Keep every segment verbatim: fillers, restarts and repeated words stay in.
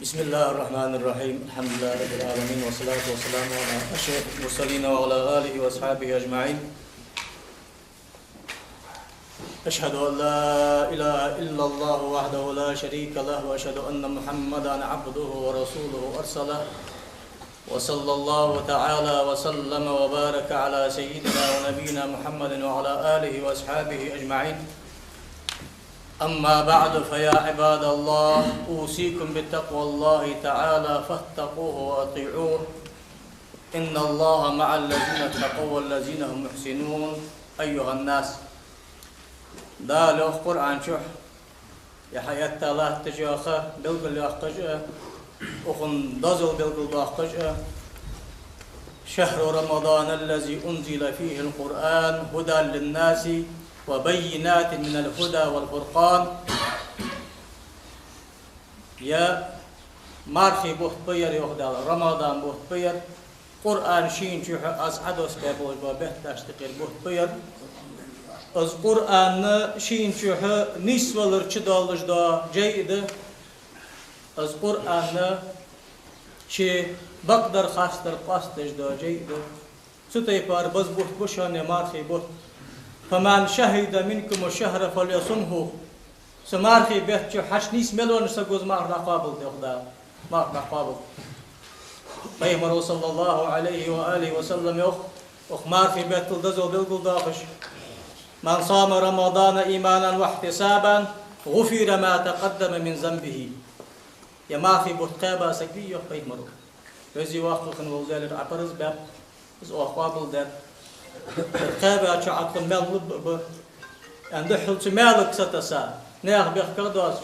بسم الله الرحمن الرحيم. الحمد لله رب العالمين، والصلاة والسلام على أشرف المرسلين وعلى آله وأصحابه أجمعين. أشهد أن لا إله إلا الله وحده لا شريك له، وأشهد أن محمدا عبده ورسوله أرسله، وصلى الله تعالى وسلم وبارك على سيدنا ونبينا محمد وعلى آله وأصحابه أجمعين. أما بعد، فيا عباد الله، أوصيكم بتقوى الله تعالى فاتقوه وأطيعوه. إن الله مع الذين اتقوا والذين هم محسنون. أيها الناس. Дала йоах Къуръан чу, е хьаэтта латташ йола ха белгалйоаккхаш а, укхан дозал белгалдоаккхаш а: شهر رمضان الذي أنزل فيه القرآن هدى للناس وبينات من الهدى والفرقان. Е мархий бутт ба ер, йоах Дала, Рамадан бутт ба ер, Къуръан шийна чухь аз Ӏодоссабаь болаш бола бетташта юкъера бутт ба ер. Из Къуръан шийна чухь нийсвалар чудоалаш дола жай а да. Из Къуръан ший бакъдар, харцдар къоастадеш дола жай а да. Цу тайпара ба из бутт, ба шоана мархий бутт. فمن شهد منكم الشهر فليصمه. Цу мархий бетта чу хьаьша нийса мел волча саго из марха дӀакхоабалда, йоах Дала. Марха дӀакхоабалда. Пайхамаро, صلى الله عليه وآله وسلم, йоах, укх мархий беттал дозал белгалдоаккхаш: من صام رمضان إيمانا واحتسابا غفر له ما تقدم من ذنبه. Е мархий бутт кхаьба саг вий, йоах Пайхамаро, Веза-Воккха хинна вола Даьлера Ӏа параз баьб, из оаха къоабалдаьд. Кхаьбача Ӏа тӀа мел лубба а ба, аьнна, духхьал цу маьлага сатесса, наьха бехках доацаш.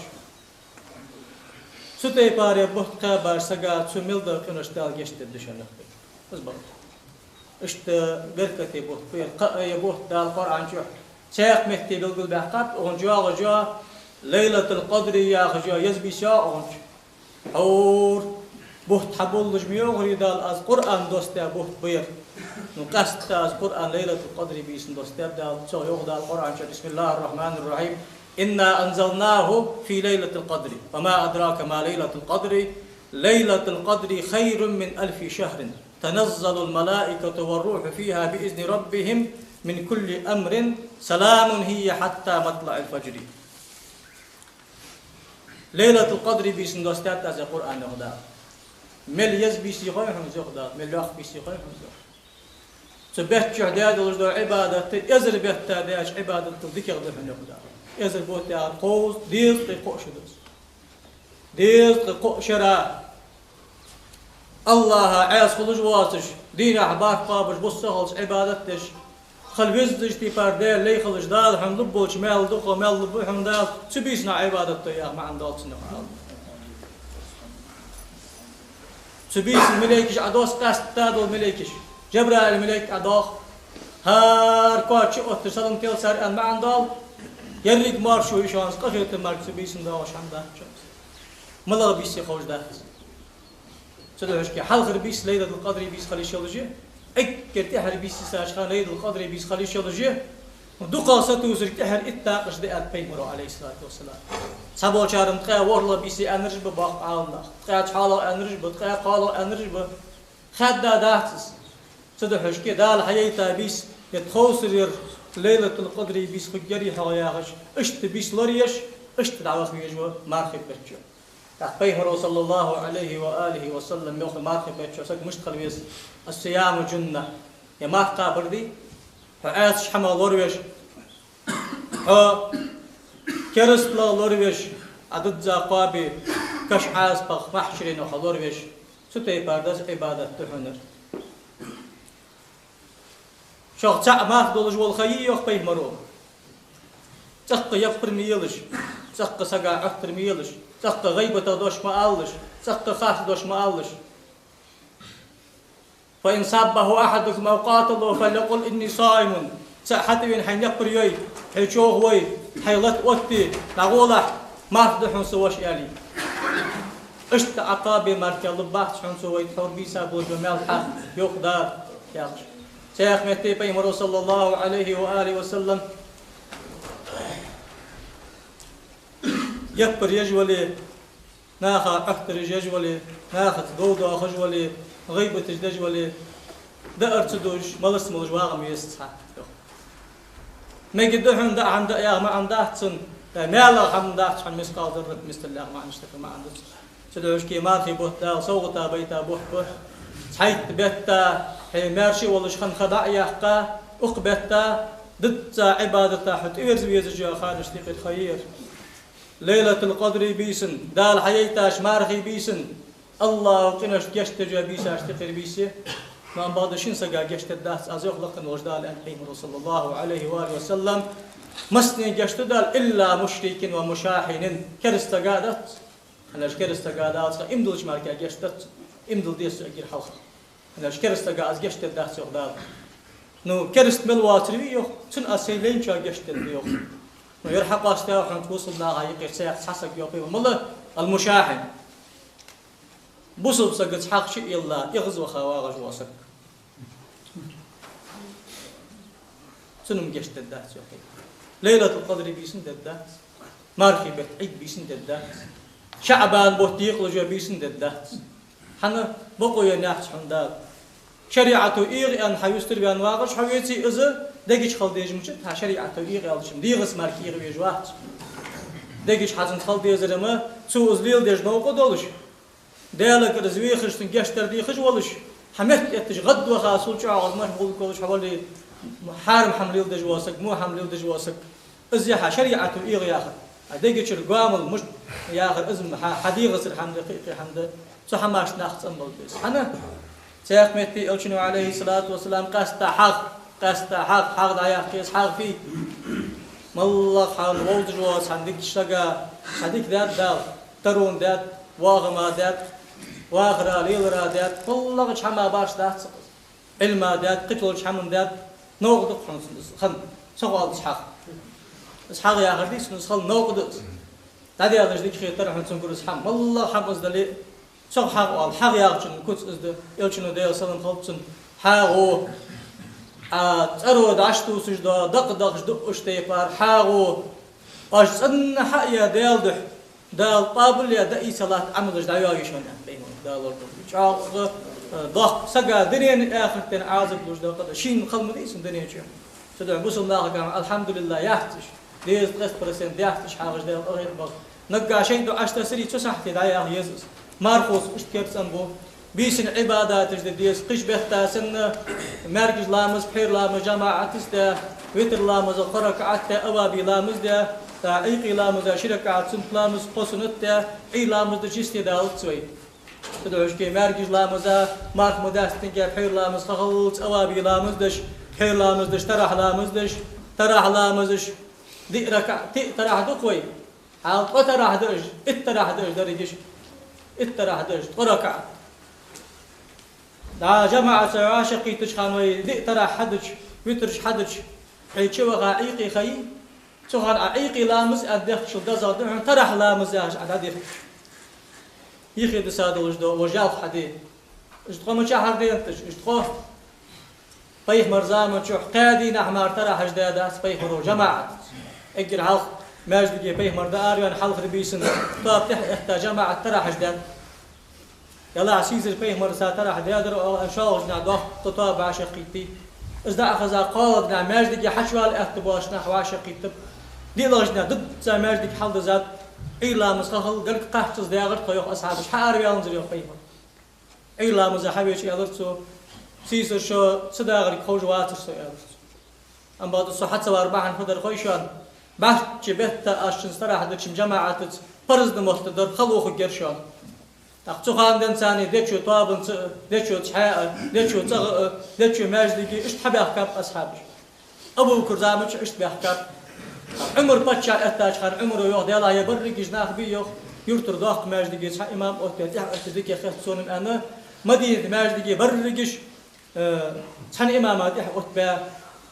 Цу тайпара бутт кхаьбача сага цу мел дола къинош Дала гешт дергда шоана, йоах Пайхамаро. Из ба. Иштта беркате бутт ба ер. Кхы а ер бутт Дала Къуръан чу цхьаькха метте белгалбаьккхаб, укхан чу йоагӀаш я Лайлатул-Къадри яхаш я еза бийса, укхан чу. Хьур бутт хьаболлаш ма йоахарий Дала, аз Къуръан доссадаь бутт ба ер. Ну, къаьстта аз Къуръан Лайлатул-Къадри бийсан доссадаьд Дала, цо йоах Дала Къуръан чу: بسم الله الرحمن الرحيم. إنا أنزلناه في ليلة القدر. وما أدراك ما ليلة القدر. ليلة القدر خير من ألف شهر. تنزل الملائكة والروح فيها بإذن ربهم من كل أمر. سلام هي حتى مطلع الفجر. Лайлатул-Къадри бийсан доссадаьд аз ер Къуръан, йоах Дала. Мел еза бийса хой хьона из, йоах Дала, мел йоккха бийса хой хьона из, йоах. Цу бетта чу даь долаш дола Ӏибадат эзар бетта даьча Ӏибадатал дикагӀа да хьона, йоах Дала. Эзар бутт яхар кховзткъа дезткъеи кхо шу да из. Дезткъеи кхо шера АллахӀа Ӏеса хулаш воацаш, дийнахьа барт кхоабаш, бус ца хилча Ӏибадат деш, хила веззача тайпара Даьла лай хилча, Дала хьона лургболча маьл дукха маьл лургба хьона Дала, цу бийсан Ӏибадат де яха маӀан доал цунах, Ӏа. Цу бийсан малейкаш Ӏодосс, къаьстта дола малейкаш. Жабраил малейк ӀодоагӀа. ХӀара кхоачаш отташ салам тел цар аьнна маӀан доал. Еррига маршо я шоана, къахетам мара цу бийсан доагӀаш хӀама дац шоана. МалагӀа бийса я ховш дац. Цудухьа хьалхара бийса Лайлатул-Къадри бийса хила йиш йолаш я, эггара тӀехьара бийса йисача хана Лайлатул-Къадри бийса хила йиш йолаш я, дукхагӀа сатувсарга тӀехьара итт дакъаш да, аьннад Пайхамаро, عليه الصلاة والسلام. Цхьаболчар-м ткъаь ворхӀлагӀа бийса я аьннараш ба, боккха Ӏаламнаха. Ткъаь цхьоалагӀа аьннараш ба, ткъаь кхоалагӀа аьннараш ба. Хаьдда дац из. Цудухьа Дала хьаяйта бийса, е тховсара Лайлатул-Къадри бийса хургьярий хьогӀ яхаш, иштта бийса лораеш, иштта дӀаваха везаш ва мархий бетта чу. ТӀаккха Пайхамаро, صلى الله عليه وآله وسلم, йоах, мархий бетта чу саг мишта хила веза: الصيام جنة. Е марха кхабар дий, хьо Ӏаьсача хӀамах лоравеш, хьо керасталах лоравеш, Ӏа дизза кхоабе, каша Ӏазапах, махьшаре хьо лоравеш, цу тайпара деза Ӏибадат да хьона ер. Шох цаӀ марха долаш вола ха йий, йоах Пайхамаро, цӀаккха яппар ма елаш, цӀаккха сага Ӏоттар ма елаш, цӀаккха гӀийбатах дош ма алалаш, цӀаккха харц дош ма алалаш. فإن سابه أحدكم أو قاتله فليقل إني صائم. ЦаӀ хьатӀавена хьайна яппар йой, хьай чӀоагӀа вой, хьай лата отте, дӀагӀолахь, марха да хьона са, воша, аьле. Иштта Ӏа кхаба марха лургбац хьона цо, вай тхьовра бийса болаш бола маьл хьа, йоах Дала, яхаш. Цхьаькха метте Пайхамаро, صلى الله عليه وآله وسلم, яппар еш вале, Наха Ӏоттараш еш вале, нахаца гов доахаш вале, гӀийбаташ деш вале, даар ца дувш, малсмалаш вагӀа ма веза цхьа, йоах. Мегаргда хьона даа хӀама даа яха маӀан дац цун, э, маьлах хӀама дац хьона мискъал заррат мистал яха маӀан, иштта маӀан да цун. Цудухьа шке мархий бутт Дала совгӀата байта бутт ба. Цхьайтта бетта хьо маьрша волаш хана ха дӀа а яьккха, укх бетта дизза Ӏибадата хьо тӀаверза везаш йола ханаш тӀехьа ха я ер. Лайлатул-Къадрий бийсан, Дала хьаяйташ мархий бийсан, АллахӀа къиношта гешт деш йола бийсаш тӀехьа бийса я. Амма бакъда шин сага гешт дергдац, аз йоах лакха волча Дала, аьннад Пайхамаро, صلى الله عليه وآله وسلم: «Массане гешт ду Дала, إلا مشرك ومشاحن». Кераста сага дац. ХӀана аьлча кераста сага Дала цкъа иман диллача мара гешт дац. Иман дилла деза цо эггара хьалха. ХӀана аьлча кераста сага аз гешт дергдац, йоах Дала. Ну, кераста мел воацар вий, йоах, цунна аз сай лайначоа гешт дергда, йоах. Ну, ер хьакъоастадаь хьона бусалба наха юкъера цхьа саг, йоах, мала ал-мушахьин. Бусалба сагаца хьагӀ чу а елла, эгӀазваха вагӀаш вола саг. Цунна-м гешт дергдац, йоах. Лайлатул-Къадрий бийсан дергдац. Мархий бетта Ӏийд бийсан дергдац. ШаӀбан бутт декъалуш йола бийсан дергдац. ХӀана? Бокъо еннаяц хьона Дала. ШариӀато эгӀа аьнна хьа юстара ваьнна вагӀаш хьо веце, из дега чу хила дезаш ма дац, хьа шариӀато эгӀа аьлча-м, дегӀаца мара эгӀа везаш вац. Дега чу хьа цунца хила дезар-м, цо из леладеш новкъа долаш, Даьлагара из вехаш, цунна гешт дар дехаш волаш, хьа метта этташ гӀадваха, цул чӀоагӀа машгӀул волаш хьо вале, хьарам хӀама леладеш вола саг, во хӀама леладеш вола саг. Из я хьа шариӀато эгӀа яхар. А дега чура гоамал мишта яхар, из-м хьа, хьа дегӀацара хӀама да, кхы-кхы хӀама да. Цу хӀамашта нах цӀенбала беза. ХӀана? Цхьаькха метте Элчано, عليه الصلاة والسلام, къаьстта хьагӀ, къаьстта хьагӀ, хьагӀ дӀаяккха еза, хьагӀ фий. МаллагӀа хьона вовзаш вола цхьан дикача сага цхьа дика даьд Дала, таро даьд, воагӀам даьд, вахара, лелара даьд, кхоалагӀча хӀаман башха дац из. Ӏилма даьд, кхыча волча хӀаман даьд, новкъа да-кх хьона цунна из хинна, ца хоаллалца хьагӀ. Из хьагӀ яхар дий цунна, из хинна новкъа да из. ДӀадаьлча дика хетар хьона цунгара из хӀама. МаллагӀа хӀама из дале а, цох хьагӀ оал, хьагӀ яхачун куц из да. Элчано, Даьла салам хилда цунна, хьагӀо, Ӏа цӀаро дӀачутувсаш дола дакъа дахаш дуаш тайпара хьагӀо, оаш цӀенна хьа а яь Даьла духьа, Дала къоабал а яь, дӀаийца латта Ӏамалаш дӀайоагӀий шоана, аьннад Пайхамаро, Дала лорадолда вай. ЧӀоагӀа, э, доккха сага дунен а, ахартен а Ӏазап луш дола къа да. Шийна хала ма дий из дунен чу. Цудухьа бусалба нахагахьа-м алхьамдулиллахӀ яц уж. Дезткъест процент яц уж хьагӀаш, Даьла къахетам болба. Наггахьа шайтӀа Ӏочутессарий, цу сахьте дӀаяха еза из. Мархоца иштта керда цӀенбу. Бийсан Ӏибадаташ де деза, кхыча бетта санна, маьркӀажа ламаз, пхьера ламаз жамаӀатаца де, витр ламаза кхо ракаӀат де, аввабий ламаз де, тӀаккха Ӏийкъий ламаза ши ракаӀат суннат ламаз, кхо суннат де, Ӏий ламаз деш йисте далац вай. Цудухьа шке маьркӀажа ламаза марха ма даьстинге, пхьера ламаз хахаллалца аввабий ламаз деш, пхьера ламаз деш, тарахь ламаз деш, тарахь ламазаш диъ ракаӀат, диъ тарахь да-кх вай. Хьал ткъо тарахь да уж, итт тарахь да уж дерригаш, итт тарахь да уж, ткъо ракаӀат. ДӀа жамаӀатаца вӀашагӀкхийттача хана вай диъ тарахь хьадича, витраш хьадича, хьо чу ваха Ӏийкъе ха йий? Цу хана Ӏа Ӏийкъий ламаз аьнна дехкачул дезагӀа да хьона тарахь ламаз яхаш Ӏа дӀадихкача. Юхедиса долаш да вож ялх хьаде. Уж ткъо мичахьара денад уж, уж ткъо? Пайхамара заман чухь кхаь дийнахьа мара тарахьаш даьдац Пайхамаро жамаӀатаца. Эггара хьалха маьждиге Пайхамар дӀаараваьнна хьалхарча бийсан тоаба тӀехьа этта жамаӀат тарахьаш даьд. Ялахь, сийсара Пайхамараца тарахь даьдар оаха, шоллагӀча дийнахьа доккха тоаба вӀашагӀкхийттий. Из дӀа а хеза, кхоалагӀча дийнахьа маьждиге хьачувала аьттув боацача наха вӀашагӀкхийттаб. ДиълагӀча дийнахьа дизза маьждиг хьалдизад, Ӏий ламаз хахал, галга кхаччалца дагӀар тхо, йоах асхьабаша, хьаараваьннзар, йоах Пайхамар. Ӏий ламаза хьавеча, аьлар цо, сийсара шо ца дагӀарга ховш вацар со, аьлар цо. Амма бакъда со хьа ца вар бахьан фу дар хой шоана? БӀарчча бетта аз шун тарахь дича-м жамаӀатаца парз намотт дар хала ухаргьяр шоана. ТӀаккха цу хана денз царна дечо тоабанца а, дечо цхьаь а, дечо цӀагӀа а, дечо маьждиге а, иштта хьабаьхкаб асхьабаш. Абу-Бакра заман чу иштта баьхкаб. Ӏумар паччахь эттача хана Ӏумара йоах, Даьлахьа, е берригаш нах бий, йоах, юртара доккха маьждиге цхьа имам оттабе, тӀехьа оттабе дикагӀа хет сона-м, аьнна, Мадината маьждиге берригаш, э, цхьан имама тӀехьа оттабаь,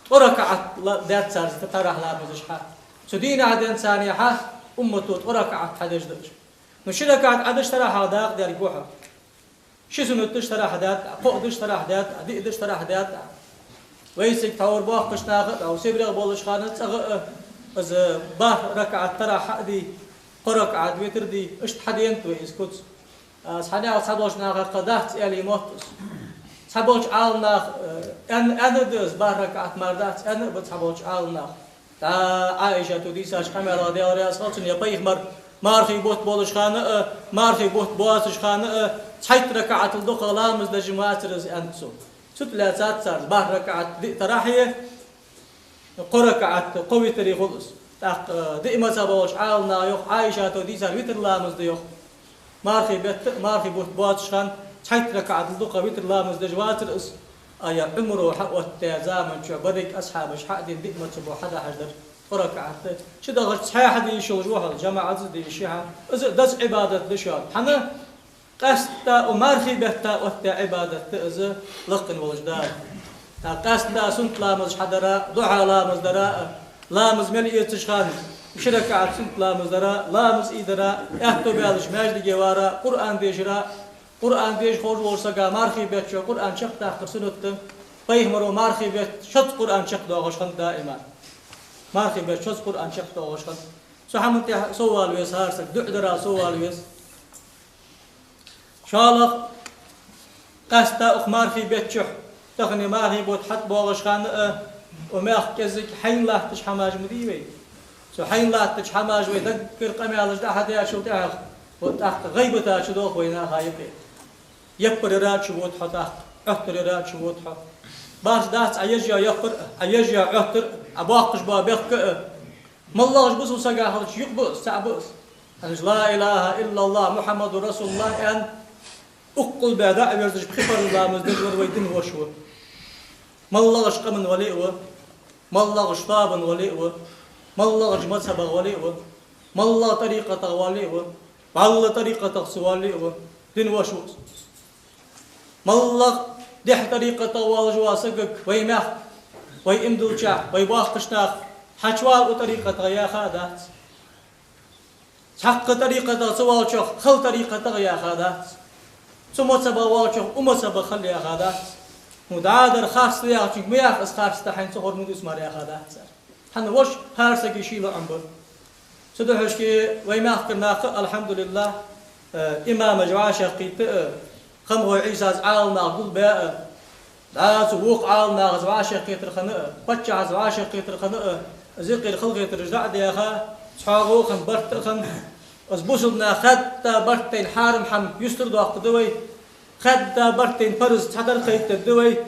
ткъо ракаӀат ла-, даьд цар тарахь ламазаш хьа. Цу дийнахьа денз царна хьа уммато ткъо ракаӀат хьадеш да уж. Ну, ши ракаӀат Ӏа деш тарахьах дакъа дергва хьо. Ши суннат деш тарахь даьд, кхоъ деш тарахь даьд, диъ деш тарахь даьд. Вай цига тхьовра боккхача наха а, тӀа Сибрех болча хана цӀагӀа а, из бархӀ ракаӀат тарахь хьа а дий, Кхо ракаӀат витр де, иштта хьаденад вай из куц. А, цхьаннех цхьаболча наха кхы дац аьле мотт из. Цхьаболча Ӏаламнаха, э, аьн-, аьннад из, бархӀ ракаӀат мара дац аьнна а ба цхьаболча Ӏаламнаха. ТӀа Ӏайшата дийцача къамаьлах, Даьла раьза хилва цунна, е пайхамар мархий бутт болаш хана а, мархий бутт боацаш хана а, цхьайтта ракаӀатал дукха ламаз деш вацар из аьннад цо. Цу тӀа лаьцад цар бархӀ ракаӀат диъ тарахье, кхо ракаӀат, кхо витр хул из. ТӀаккха, э, диъ мазхӀаб болча Ӏаламнаха йоах, Ӏайшата дийцар витр ламаз да йоах. Мархий бетта а, мархий бутт боацаш хана цхьайтта ракаӀатал дукха витр ламаз деш вацар из. А е Ӏумара хьаоттадаь заман чу берригаш асхьабаша хьа а дена, диъ мазхӀабо хьадахьаш дар кхо ракаӀат да. Чудахача цхьаь хьаде йиш йолаш ва хьал, жамаӀатаца де йиш я хьа. Из а деза Ӏибадат да шоана. ХӀана? Къаьстта укх мархий бетта оттадаь Ӏибадат да из лакхе волча Дала. ТӀаккха къаьстта суннат ламазаш хьадара, духьа ламаз дара, ламаз мел эцаш хана ши ракаӀат суннат ламаз дара, ламаз ийдара, аьттув баьлча маьждиге вара, Къуръан дешара, Къуръан деша ховш волча сага мархий бетта чу Къуръан чакхдаккхар суннат да. Пайхамаро мархий бетта шозза Къуръан чакхдоахаш хиннад даим. Мархий бетта шозза Къуръан чакхдоахаш хиннад. Цу хӀаман тӀехьа соввала веза хӀара саг, дуӀа дарал соввала веза. ШоллагӀа, къаьстта укх мархий бетта чухь, тахан мархий бутт хьатӀабоагӀаш хана а, укх мехка кӀезига хьайна латтача хӀамаша ма дий вай. Цу хьайна латтача хӀамаша вай даггара къамаьлаш дӀахьадаьчул тӀехьагӀа, вот тӀаккха гӀийбата чудоагӀа вай наха юкъе. Яппар яра чувода хьо тӀаккха, Ӏоттар яра чувода хьо. Башха дац Ӏа еш йола яппар а, Ӏа еш йола Ӏоттар а, Ӏа боаккхаш бола бехк а. МоллагӀча бусалба сага хилча юкъ ба из, цаӀ ба из. ХӀанз لا إله إلا الله محمد رسول الله аьнна, укх къулбе дӀа а верзаш, пхи парз ламаз деш вар вай дина воша ва. МоллагӀча къаман вале а ва, моллагӀча тоабан вале а ва, моллагӀча мазхӀабах вале а ва, моллагӀча тӀарикъатах вале а ва, вӀалла тӀарикъатах цу вале а ва, дина воша ва из. МоллагӀа дехьа тӀарикъатах волаш вола сагага вай мехка, вай имдалча, вай боккхийча наха хьачувала укх тӀарикъатах яха а дац. Цхьаккха тӀарикъатах ца волчох хала тӀарикъатах яха дац. Цу мазхӀабах волчох укх мазхӀабах хила яха дац. Ну, дӀадар харц да яхачунга ма яха, из харц да хьайна, цу хӀара ма дувца мара яха дац цар. ХӀана, воша хӀара сага ший лоӀам ба. Цудухьа вай мехкара нах а, алхьамдулиллахӀ, э, имамаш вӀашагӀкхийтта а, Хамхой Ӏийсас Ӏаламнах гулбаь а, дӀа цу вокх Ӏаламнахаца вӀашагӀкхетар хана а, паччахьаца вӀашагӀкхетар хана а, из юкъера халахетараш дӀа а даьха, цхьоагӀо а хинна, барт а хинна, из бусалба наха хадда барт тайна хьарам хӀама юстардоаккхаргда вай, хадда барт тайна парз цхьатарра кхайкадергда вай,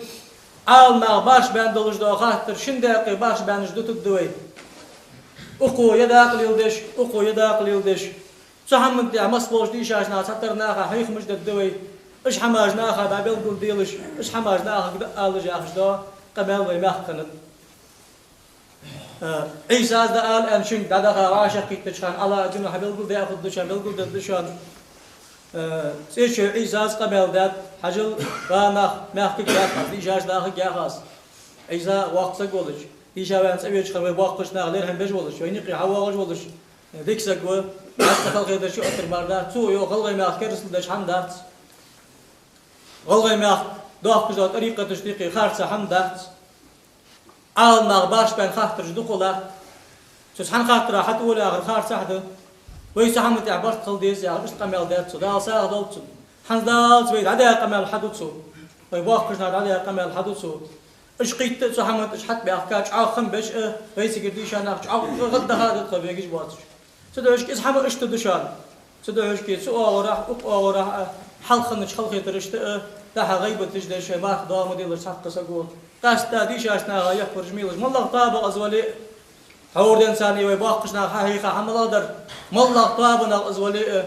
Ӏаламнаха башха баьнна долаш дола хаттар шин даькъе башха баьннаш дутаргда вай. Укхо е дакъа леладеш, укхо е дакъа леладеш. Цу хӀаман тӀехьа массаболча дийшача наха, цхьатарра наха хьехамаш дергда вай. Уж хӀамаш наха дӀабелгалделаш, уж хӀамаш нахага дӀаалалаш яхаш дола къамаьл вай мехка хиннад. Э, Ӏийсас дӀаала аьнна шуга дӀадаха вӀашагӀкхийттача хана, Ӏалауддино хьабелгалдаь хургда шоана, белгалдергда шоана. Э, ЦӀечой Ӏийсас къамаьл даьд, хьажал, ва нах, мехкага яхаш, дийшача нахага яхаш. Ӏийса воккха саг волаш, дийша ваьнна цӀавеча хана вай боккхийча наха лерхӀам беш волаш, вайна юкъе хьавоагӀаш волаш, дика саг ва, бӀарга халахетараш чу оттар мара дац, цо йоах, ГӀалгӀай мехка керастал деш хӀама дац. ГӀалгӀай мехка доахкаш дола тӀарикъаташта юкъе харца хӀама дац. Ӏаламнаха башха баьнна хаттараш дукха латт. Цу цхьан хаттара хьатӀавола яхар харцахьа да. Вай цу хӀаман тӀехьа барт хила деза яхаш, иштта къамаьл даьд цо. Дала сагӀа долда цунна. ХӀанз даллалца вай дӀадаь къамаьл хьаду цо. Вай боккхийча наха дӀадаь къамаьл хьаду цо. Уж кхийтта а цу хӀаман тӀа уж хьатӀабаьхка, чӀоагӀа хам беш а, вайцигара дийша нах чӀоагӀа гӀаддаха а да тха вегаш боацаш. Цудухьа из хӀама иштта да шоана. Цудухьа цу оагӀорахьа, укх оагӀорахьа а, хьалха хиннача халахетарашта а, дӀа-хьа гӀийбаташ деш, шоай марха доагӀа ма делаш цхьаккха саго. Къаьстта дийшача наха яппараш мелаш, моллагӀа тоабах из вале а, хьавар денз царна вай боккхийча наха хьахьийха хӀама малагӀа дар, моллагӀа тоабанах из вале а,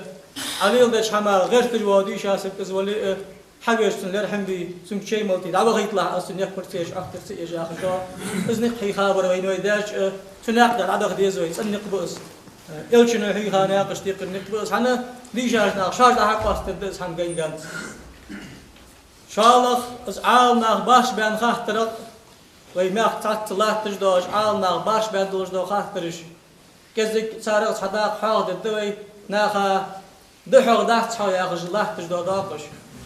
Ӏа леладеча хӀамах гӀерташ вола дийша саг из вале а, хьавеча цунна лерхӀам бе, цунга чай мала те, дӀавахийталахь аз, цун никъ пар ца еш, Ӏоттар ца еш яхаш дола. Из никъ хьийха бар вайна вай даьча а, цу наькъа тӀа дӀадаха деза вай, цӀена никъ ба из. Элчано хьийха наькъаш текхар никъ ба из, хӀана, дийшача наха шоаш дӀахьакъоастадергда из хӀама ган-ганз. ШоллагӀа, из Ӏаламнаха башха баьнна хаттарал, вай мехка цхьацца латташ дола, Ӏаламнаха башха баьнна долаш дола хаттараш. КӀезига царех цхьа дакъа хьоахадергда вай, наха духьал дац хьо яхаш латташ дола доакъаш.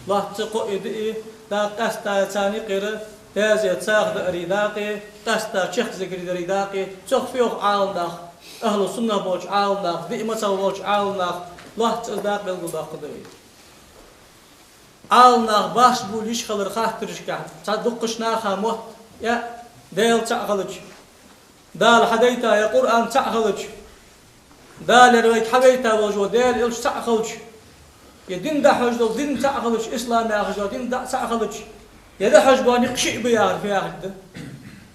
Лоацца кхоъ а, диъ а дакъа, къаьстта царна юкъера даьза цаӀ даарий дакъа, къаьстта чехка зикар дарий дакъа, цох фу йоах Ӏаламнаха, Ахьлу сунна болча Ӏаламнаха, диъ мазхӀаб болча Ӏаламнаха лоацца из дакъа белгалдоаккхаргда вай. Ӏаламнаха башха бола йиш хилар хаттарашка, цхьа дукхача наха мотт, е Даьла цаӀ хилча, Дала хьадайта е Къуръан цаӀ хилча, Дала ер вайга хьавайта волаш вола Даьла элча цаӀ хилча, е дин дӀахьош дола дин цаӀ хилча, ислам яхаш дола дин дӀа цаӀ хилча, е дӀахьош бола никъ шиъ ба яхар фу яхилга да?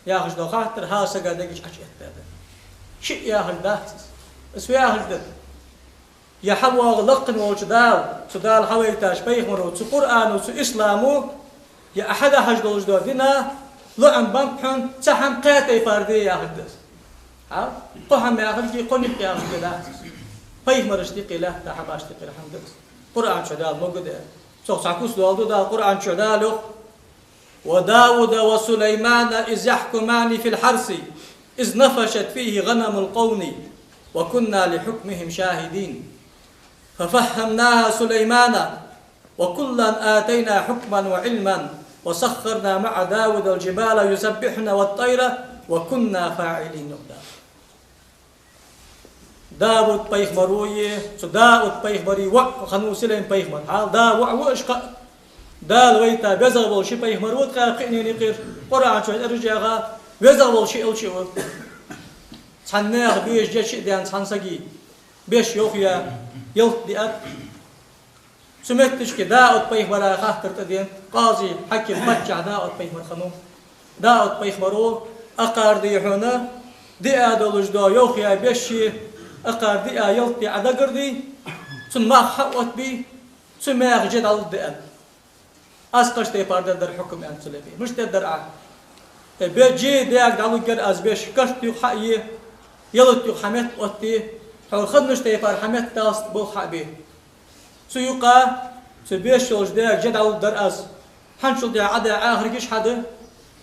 Яхаш дола хаттар хӀара сага дега чу Ӏочуэттад. Шиъ яхилга дац из. Из фу яхилга да? Е хьавоагӀа лакхвенна волча Дала, цу Дала хьавайтача пайхамаро, цу Къуръано, цу исламо, е Ӏа хьадахьаш долаш дола дина, лоӀам беннаб хьона, цхьа хӀама кхаь тайпара де яхилга да из. Хьа? Кхо хӀама яхилга, кхо никъ яхилга дац из. Пайхамарашта юкъе лаьтта хӀамашта юкъера хӀама да из. Къуръан чу Дала могаргда. Цох цхьа куц доаладу Дала Къуръан чу, Дала йоах: وداود وسليمان إذ يحكمان في الحرث إذ نفشت فيه غنم القوم وكنا لحكمهم شاهدين ففهمناها سليمان وكلا آتينا حكما وعلما وسخرنا مع داود الجبال يسبحن والطير وكنا فاعلين. Дауд пайхамаро е, цу Дауд пайхамара воӀ хиннав Сулейма пайхамар. Хьал да воӀ ва уж кхаъ. Дала вайта везагӀа вола ши пайхамар ва ткъаь пхиъ наьна юкъера, Къуръан чу аьнна, везагӀа вола ши элча ва. Цхьан наьха беша жа шиъ даьнна цхьан сага беш йоах е, ялат диад. Цу метташка Дауд пайхамара хаттар тӀадена, къази, хьаким, паччахь Дауд пайхамар хиннав. Дауд пайхамаро: акхар дий хьона диа долаш дола йоах е беш, акхар диа ялат дий, Ӏа дагарде, цун мах хьаоттабе, цу маьха жа дӀалургда аьнна. Аз кхыча тайпара дергдар хьукам, аьннад Сулеймас. Мишта дергдар Ӏа? Э, бе-, жа даьга дӀалургьяр аз беш, карт юха хьае, ялат юха хьаметта оттае, хьо хиннача тайпара хьаметталца болх хьабе. Цу юкъа, цу беш йолча даьга жа дӀалургдар аз. ХӀанзчул тӀехьа Ӏа даь Ӏахаргаш хьада,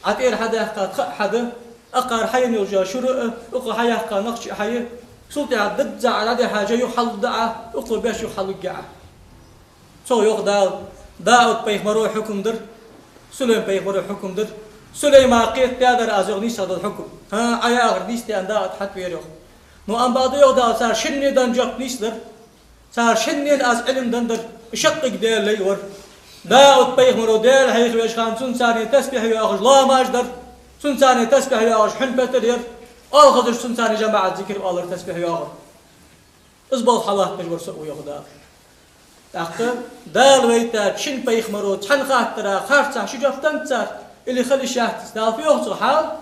Ӏа тӀера хьадаьккха тха а хьада, акхар хьаена йола шура а, укхо хьаяьккха нохчий а хьая. Цул тӀехьа дизза Ӏа дӀадихьа жа юха хьалургда Ӏа, укхо беш юха хьалургья Ӏа. Цо йоах Дала, Дауд пайхамаро хьукам дир, Сулейма пайхамаро хьукам дир. Сулейма кхетадаьдар аз йоах нийсагӀа дола хьукам. ХӀа, Ӏа яхар нийса да аьнна Дауд хьатӀавера йоах. Ну, амма бакъда йоах Дала, цар шинне денна жоп нийса дар. Цар шиннена аз Ӏилма деннадар, шаккхе Даьла лай вар. Дауд пайхамаро Даьла хьехавеш хана цунцара тасбихь йоахаш лоамаш дар, цунцара тасбихь йоахаш хьун петар яр, оалхазараш цунцара жамаӀат зикар оалар, тасбихь йоахар. Из болх хьалатташ вар со а ва йоах Дала. ТӀаккха Дала вайтача шин пайхамаро цхьан хаттара харцахьа ши жоп деннад цар, или хила йиш яц, Дала фу йоах цо хьал?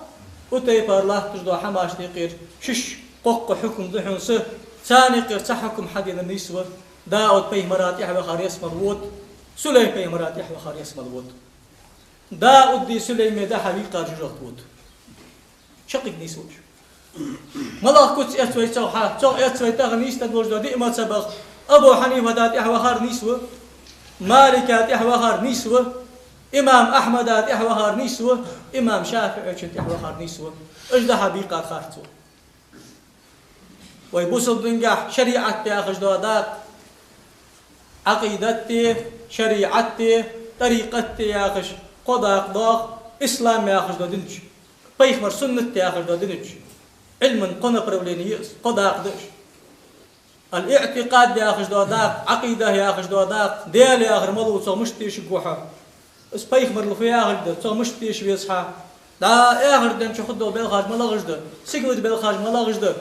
Укх тайпара латташ дола хӀамашта юкъера шиш кхоккха хьукам да хьона са, царна юкъера цхьа хьукам хьаденар нийса ва, Дауд пайхамара тӀехьа вахар ялсмала вода, Сулейма пайхамара тӀехьа вахар ялсмала вода. Дауди Сулеймеи дӀа-хьа вийкъар жожагӀате вода. Чакхйига нийса ва уж. МалагӀа куц эц вай цох хьа? Цох эц вай тахан нийсденна долаш дола диъ мазхӀабах: Абу Хьанифата тӀехьа вахар нийса ва, Малика тӀехьа вахар нийса ва, имам Ахьмада тӀехьа вахар нийса ва, имам ШафиӀийчун тӀехьа вахар нийса ва. Уж дӀа-хьа бийкъар харц ва. Вай бусалба дингахь шариӀат яхаш дола дакъа, Ӏакъидат а, шариӀат а, тӀарикъат а яхаш кхо дакъа доагӀа, ислам яхаш дола дин чу, пайхамара суннат яхаш дола дин чу. Ӏилман кхо направлени я из, кхо дакъа да уж. Ал-иӀтикъад яхаш дола дакъа, Ӏакъида яхаш дола дакъа, Даьла яхар малув, цох мишта тешаргва хьо? Из пайхамарал фу яхилга да, цох мишта теша веза хьа? ДӀа эхарт ден чу хургдола белхаш малагӀаш да, сигалара белхаш малагӀаш да,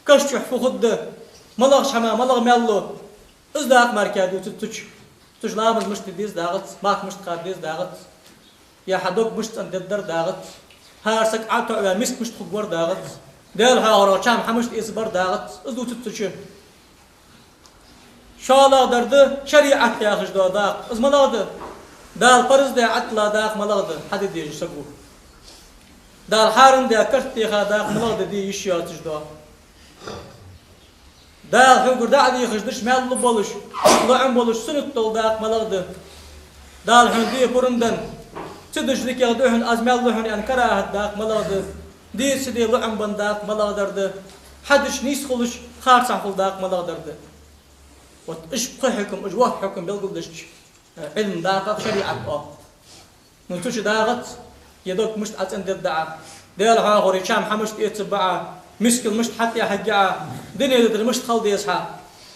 каш чу фу хургда, малагӀча хӀаман малагӀа маьл лу? Из дакъа мара дувцац цу чу. Цу чу ламаз мишта де деза дагӀац, марха мишта кхаба деза дагӀац, е хьа дог мишта цӀендергдар дагӀац, хӀара саг Ӏо а тоӀаваь миска мишта хургвар дагӀац, Даьла хьоахорах чам хьа мишта эцаргбар дагӀац, из дувцац цу чу. ШоллагӀдар да шариӀат яхаш дола дакъа. Из малагӀа да? Дала парз даь Ӏаттала дакъа малагӀа да, хьаде дезаш саго? Дала хьарам даь, карт теха дакъа малагӀа да, де йиш йоацаш дола? Дала хьогара дӀа а дехаш, деш маьл лу болаш, лоӀам болаш, суннат дола дакъа малагӀа да? Дала хьона де пурам денна, цу дешах дикагӀа да хьона, аз маьл лу хьона аьнна, карахӀат дакъа малагӀа да? Де ца де лоӀам бенна дакъа малагӀдар да? Хьадеш нийса хулаш, харцахьа хул дакъа малагӀдар да? Вот уж пхи хьукам, уж ворхӀ хьукам белгалдеш, э, Ӏилма дакъа, шариӀат оал. Ну, цу чу дагӀац, е дог мишта Ӏоцендергда Ӏа, Даьла хьоахорах чам хьа мишта эцаргба Ӏа, Мискал мишта хьатӀехьаргья Ӏа, дунен тӀара мишта хила деза хьа.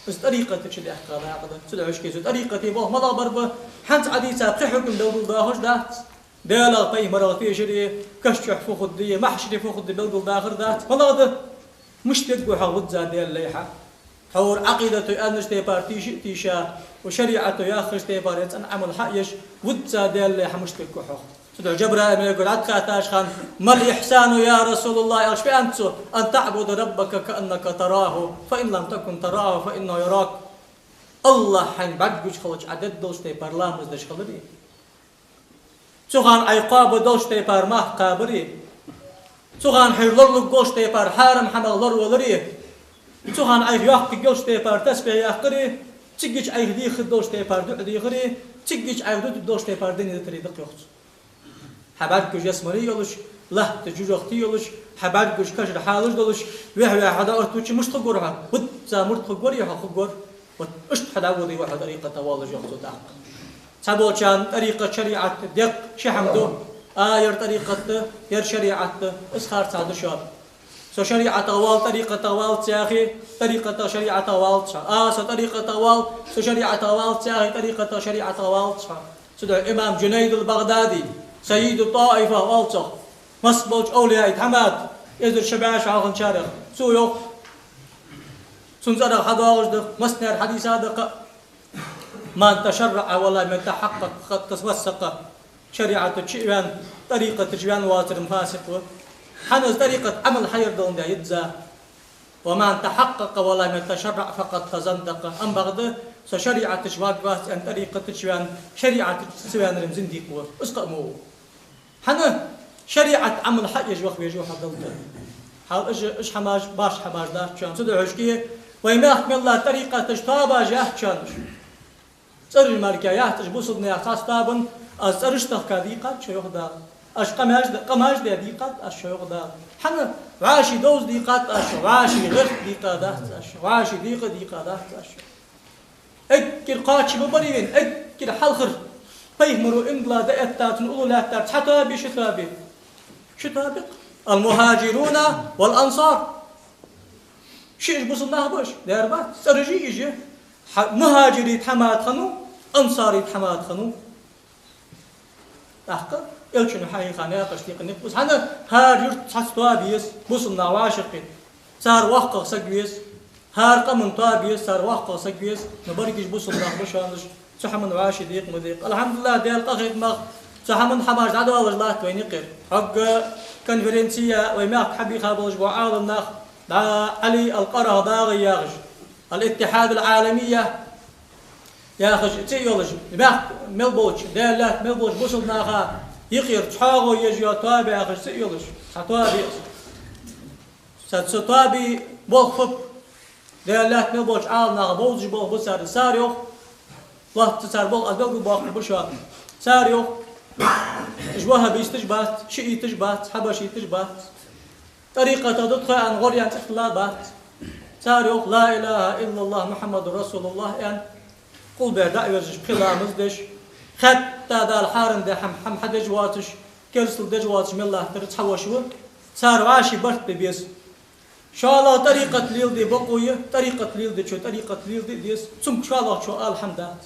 Из тӀарикъата чу даьккха дакъа да. Цудухьа шке цу тӀарикъата болх малагӀа бар ба, хӀанз Ӏа дийца пхи хьукам белгалдаьхаш дац. Даьлах, пайхамарах тешар, каша чу фу хургда, махьшаре фу хургда белгалдахар дац. МалагӀа да? Мишта вергва хьо визза Даьла лай хьа? Тхьовра Ӏакъидата аьннача тайпара тийша а тийша, ва шариӀато яхача тайпара цӀена Ӏамал хьа а еш, визза Даьла лай хьа мишта вергва хьо? Цудухьа Жабраил малейко дӀахаьттача хана: «ما الإحسان يا رسول الله؟» аьлча, фу аьннад цо: «أن تعبد ربك كأنك تراه، فإن لم تكن تراه فإنه يراك». АллахӀ хьайна бӀаргагуш хилча Ӏа дергдолча тайпара ламаз деш хилари, цу хана Ӏайха кхоабаш долча тайпара марха кхабари, цу хана хьайна лоралургдолча тайпара хьарам хӀамах лоравалари, цу хана Ӏайха йоаккхаргйолча тайпара тасбихь яккхари, цигга Ӏайха дехаргдолча тайпара дуӀа дехари, цигга Ӏайха дутаргдолча тайпара дин дитари да-кх, йоах цо. Хьа бӀаргагуш ялсмале йолаш, латта жожагӀате йолаш, хьа бӀаргагуш кашара хьалаш долаш, вехьа-вехьа хьо дӀаоттавича мишта хургвар хьо? Визза мурд хургварий хьо? Хургвар. Вот иштта хьо дӀаволаве ва хьо тӀарикъата воаллаш, йоах цо тӀаккха. Цхьаболчарна тӀарикъат, шариӀат декъа ши хӀама да: а, ер тӀарикъат да, ер шариӀат да, из харцахьа да шоана. Со шариӀатах вал, тӀарикъатах валац яхе, тӀарикъатах, шариӀатах валац хьо. А, со тӀарикъатах вал, со шариӀатах валац яхе, тӀарикъатах, шариӀатах валац хьо. Цудухьа имам Джунайд ал-БагӀдади, Саййиду ТӀаифа оал цох, масса болча овлияий тхьамада, эзар ши бӀаь шу хьалхарчарех, цо йоах, цун цӀерагӀа хьадоагӀаш да, массанера хьадийца да-кх: «من تشرع ولم يتحقق فقد تفسق». ШариӀата чу а ваьнна, тӀарикъата чу ваьнна воацар фасикъ ва. ХӀана? Из тӀарикъата Ӏамал хьаяр доландаь йизза. «ومن تحقق ولم يتشرع فقد تزندق». Амма бакъда, со шариӀата чу варгвац аьнна, тӀарикъата чу ваьнна, шариӀата чу ца ваьннар-м зиндикъ ва. Из кхы а ма ва. ХӀана? ШариӀата Ӏамал хьаеш ваха везаш ва хьо Даьла. Хьал уж, уж хӀамаш башха хӀамаш дац шоана. Цудухьа шке вай мехка мел латта тӀарикъаташ, тоабаш яц шоана уж. ЦӀераш мара яц уж бусалба наьха цхьацца тоабан, аз цӀераш тахка дийкъад шо, йоах Дала. Аз къамаьл де, къамаьл де дийкъад аз шо, йоах Дала. ХӀана? ВӀаший довза дийкъад аз шо, вӀаший гӀерта дийкъадац аз шо, вӀаший декъа дийкъадац аз шо. Эггара кхоачам ма барий вайна, эггара хьалхара пайхамаро иман дилла дӀаэтта цун уллув лаьттар цхьа тоаба, ши тоаба? Ши тоаба-кх. «المهاجرون والأنصار». Ши уж бусалба нах ба уж, дера бац, цӀераш а уж. Хьа-, мухьажирий тхьамада хиннав, ансарий тхьамада хиннав. ТӀаккха Элчано хьахьийха наькъаш текъа никъ ба из. ХӀана? ХӀара юрта цхьацца тоаба еза, бусалба нах вӀашагӀкхийтта. Цар воккхагӀа саг веза. ХӀара къаман тоаба еза, цар воккхагӀа саг веза. Но берригаш бусалба нах ба шоана уж. Цу хӀаман вӀаший декъа ма декъа. АлхьамдулиллахӀ, Даьла къахетамах, цу хӀаман хӀамаш дӀадоалаш латт вайна юкъера. Хьогга конференце вай мехка хьабийха болаш бола Ӏаламнах, дӀа Ӏали ал-Къарадави яхаш, «Ал-Иттихьад ал-Ӏаламия» яхаш цӀи йолаш, мехка мел болча, Даьла лаьтта мел болча бусалба наха юкъера цхьоагӀо еш йола тоаба яхаш цӀи йолаш, цхьа тоаба я из. Цу, цу тоабий болх фу ба? Даьла лаьтта мел болча Ӏаламнаха бовзаш болх ба цар. Цар йоах, лоацца цар болх аз белгалбоаккхаргба шоана. Цар йоах, уж ваххабисташ бац, шиӀиташ бац, хьабашиташ бац. ТӀарикъатах да тхо аьнна гӀор яьнна цӀи хилла бац. Цар йоах: «لا إله إلا الله محمد رسول الله» аьнна, къулбехьа дӀа а верзаш, пхи ламаз деш, хатта Дала хьарам даь хӀама, хӀама хьадеш воацаш, керастал деш воацаш мел латтар цхьа воша ва. Цар вӀаший барт бе беза. ШоллагӀа тӀарикъат леладе бокъо я, тӀарикъат леладечо тӀарикъат леладе а деза, цунга шоллагӀчо ала хӀама дац.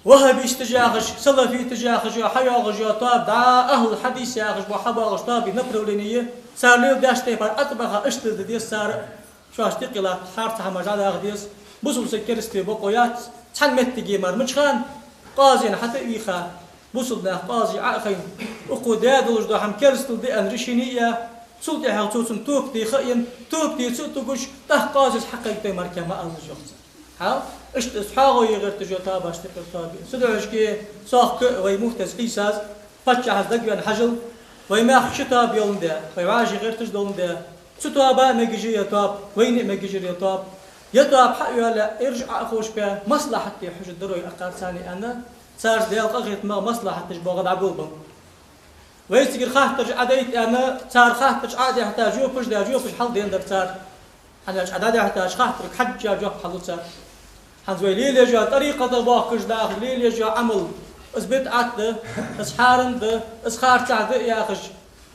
Ваххабисташ яхаш, салафиташ яхаш, хьайоагӀаш йола тоаба, дӀа ахӀлу хьадис яхаш бола хьабоагӀаш тоабий направлени я, цар леладеча тайпара атӀабаха иштта да деза цар, шоаш тикъи латта харца хӀамаш дӀадаха деза, бусалба саг кераста ве бокъо яц, цхьан моттиге мара мича хана, къазина хьатӀа а вийха, бусалба наьха къази Ӏо а хайна, укхо даь долаш дола хӀама керастал да аьнна решени а яь, цул тӀехьагӀа цо цунна тоба де ха а енна, тоба деца а тугаш, тӀаккха къазис хьакхайкадай мара ма аллаш, йоах цар. Хьал, иштта из цхьоагӀо е гӀерташ йола тоабаш тикъера тоаба я. Цудухьа шке цох кхы а вай муфтес Ӏийсас, паччахьас дагавенна хьажал, вай мехка ши тоаба йоландаь, вай вӀаший гӀерташ доландаь, цу тоаба а мегаш я ер тоаба, вайна а мегаш я ер тоаба. Ер тоаба хьа а йоалаяь, ераш Ӏо а ховшабаь, маслахьат де хьожаргдар вай акхарцани аьнна, царца, Даьла къахетамах, маслахьат деш боагӀа дӀаболабеннаб. Вай цигара хаттараш Ӏодайта аьнна, цар хаттараш Ӏо а даьхьа, жопаш а даь, жопаш хьалденнадар цар. ХӀана аьлча Ӏа дӀадаьхьача хаттарашка хьежжа жоп хьалу цар. ХӀанз вай лелаеш йола тӀарикъатах бохкаш дахаш лелаеш йола Ӏамал, из бидӀат да, из хьарам да, из харцахьа да яхаш,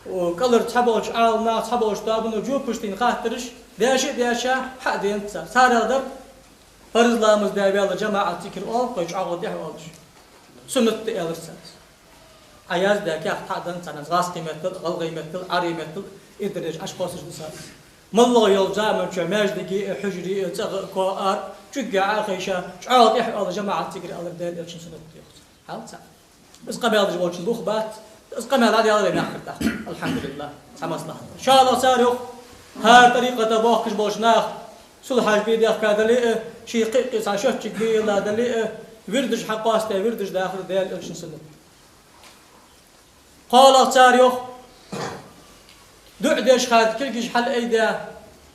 О, кӀалхара цхьаболча Ӏаламнаха, цхьаболча тоабано жопаш дийна хаттараш, дешаш а дешаш, хьа а денад цар. Цар аьлар: фарз ламаз даь ваьлла жамаӀат зикар оал, кхы чӀоагӀа тӀехьа оалаш. Суннат да, аьлар цар. Ӏа яздаь каьхат хьа а денад царна, гӀазкхий меттала, гӀалгӀай меттала, Ӏарбий меттала, иддаш Ӏаш кхоссаш да цар. МоллагӀа йолча заман чу маьждиге а, хьужаре а, цӀагӀа а, коа а, чӀугге Ӏохайша, чӀоагӀа тӀехьа оал жамаӀат зикар, аьлар Даьла Элчан суннат да, йоах цар. Хьал цар. Из къамаьл деш волчун бух бац, из къамаьл дӀадаьлар вай мехкара тӀаккха. АлхьамдулиллахӀ, цхьа маслахьат. ШоллагӀа цар йоах, хӀара тӀарикъата бохкаш болча наха, сулхьаш бе дехка дале а, ший кхы а кхы цхьа шоччиг бе елла дале а, вирдаш хьакъоастадаь, вирдаш дахар Даьла Элчан суннат. КхоалагӀа цар йоах, дуӀа деш хана кулгаш хьалъайдаь,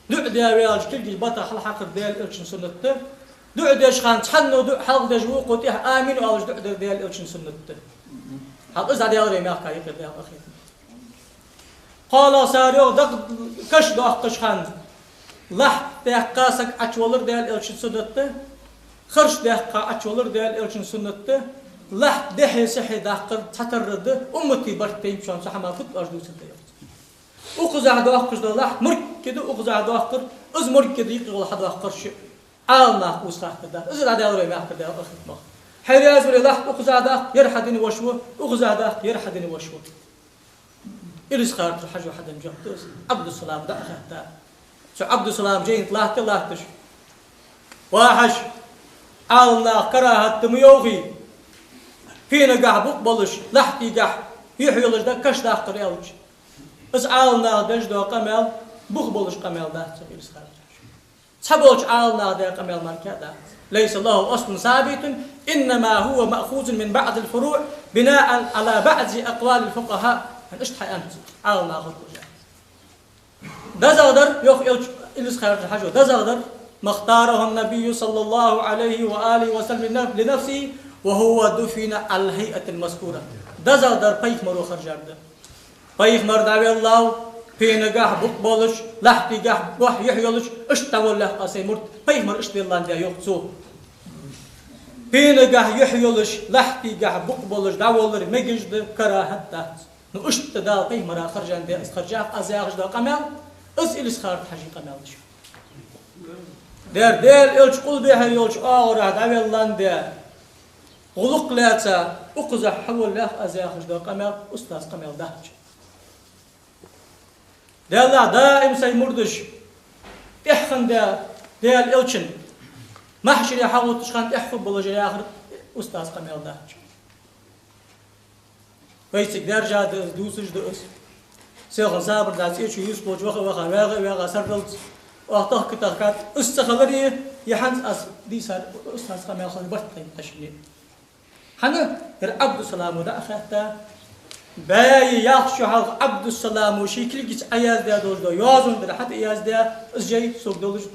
дуӀа даь ваьлча кулгаш бата хьалхьакхар Даьла Элчан суннат да. ДуӀа деш хана цхьанне дуӀа хьалха деш, вокхо тӀехьа «Амин» оалаш дуӀа дар Даьла Элчан суннат да. Хьал из дӀадаьлар вай мехка юкъера Даьла къахетамца. КхоалагӀа цар йоах, дакъа каш доаккхаш хана лахьт даьккха саг Ӏочувалар Даьла Элчан суннат да, харш даьккха Ӏочувалар Даьла Элчан суннат да, лахьт дехьа-сехьа даккхар цхьатарра да, уммата барт тайна чу цу хӀаман фуд оаш дувцар да, йоах. Укхазахьа доаккхаш дола лахьт моргга да, укхазахьа доаккхар, из моргга да юкъе гӀолла хьадоаккхараш. Ӏаламнаха кхувса хаттар да. Из дӀадаьлар вай мехкара Даьла къахетамца. Хьо раьза вале, лахьт укхазахьа даккха, ер хьадена воша ва, укхазахьа даккха, ер хьадена воша ва. Илисха-Юртара Хьажо хьаденна жоп да из. Ӏабдуссалама дӀа а хаьтта. Цу Ӏабдуссалама жайна тӀа латте а латташ: «Ва Хьажа, Ӏаламнаха карахӀат да ма йоахий, пенагахьа букъ болаш, лахьтигахьа юхь йолаш дӀа каш даккхар», аьлча. Из Ӏаламнаха деш дола къамаьл бух болаш къамаьл дац, йоах Илисха-Юртара Хьажо. Цхьаболча Ӏаламнаха даь къамаьл мара кхы а дац. «ليس له أصل ثابت، إنما هو مأخوذ من بعض الفروع بناء على بعض أقوال الفقهاء». ХӀана иштта хьааьннад Ӏаламнаха хургволча. ДезагӀа дар, йоах Элч-, Илисха-Юртара Хьажо, дезагӀа дар: «ما اختاره النبي صلى الله عليه وآله وسلم لنفسه وهو دفن على الهيئة المذكورة». ДезагӀа дар пайхамаро хержар да. Пайхамар дӀавеллав, пенагахьа букъ болаш, лахьтигахьа бухь юхь йолаш, иштта дӀаволлав аз сай мурд, пайхамар иштта велландаь, йоах цо. Пенагахьа юхь йолаш, лахьтигахьа букъ болаш дӀаволлар мегаш да, карахӀат дац. Ну, иштта Дала пайхамара хержандаь, из хержав аз яхаш дола къамаьл, из Илисха-Юртара Хьажий къамаьл да шоана. Дера, Даьла Элча къулбехьа йолча оагӀорахьа дӀавелландаь, гӀулакх лаьца, укхазахьа хьаволлав аз яхаш дола къамаьл устаза къамаьл дац. Даьллахь, даим сай мурдаш тӀехьа хиннад Даьла Элчан, махьшаре хьагӀоттача хана тӀехьа хургболаш я яхар устаза къамаьл дац. Вайцига даьржа да из, дувцаш да из. Селхан сабар дац, цӀечу юс болча ваха а ваха, ваьгӀа а ваьгӀа, сардалц оаха тахка тахкад. Из ца хиларе, е хӀанз аз дийцар устаза къамаьл хилар барт тайна тхоашка. ХӀана? Ер Ӏабдуссаламо дӀа а хаьтта, бӀаь ялх шу хьалха Ӏабдуссаламо ший кулгаца Ӏояздаь долаш дола йоазон дар хьатӀаяздаь, из жай сога долаш да.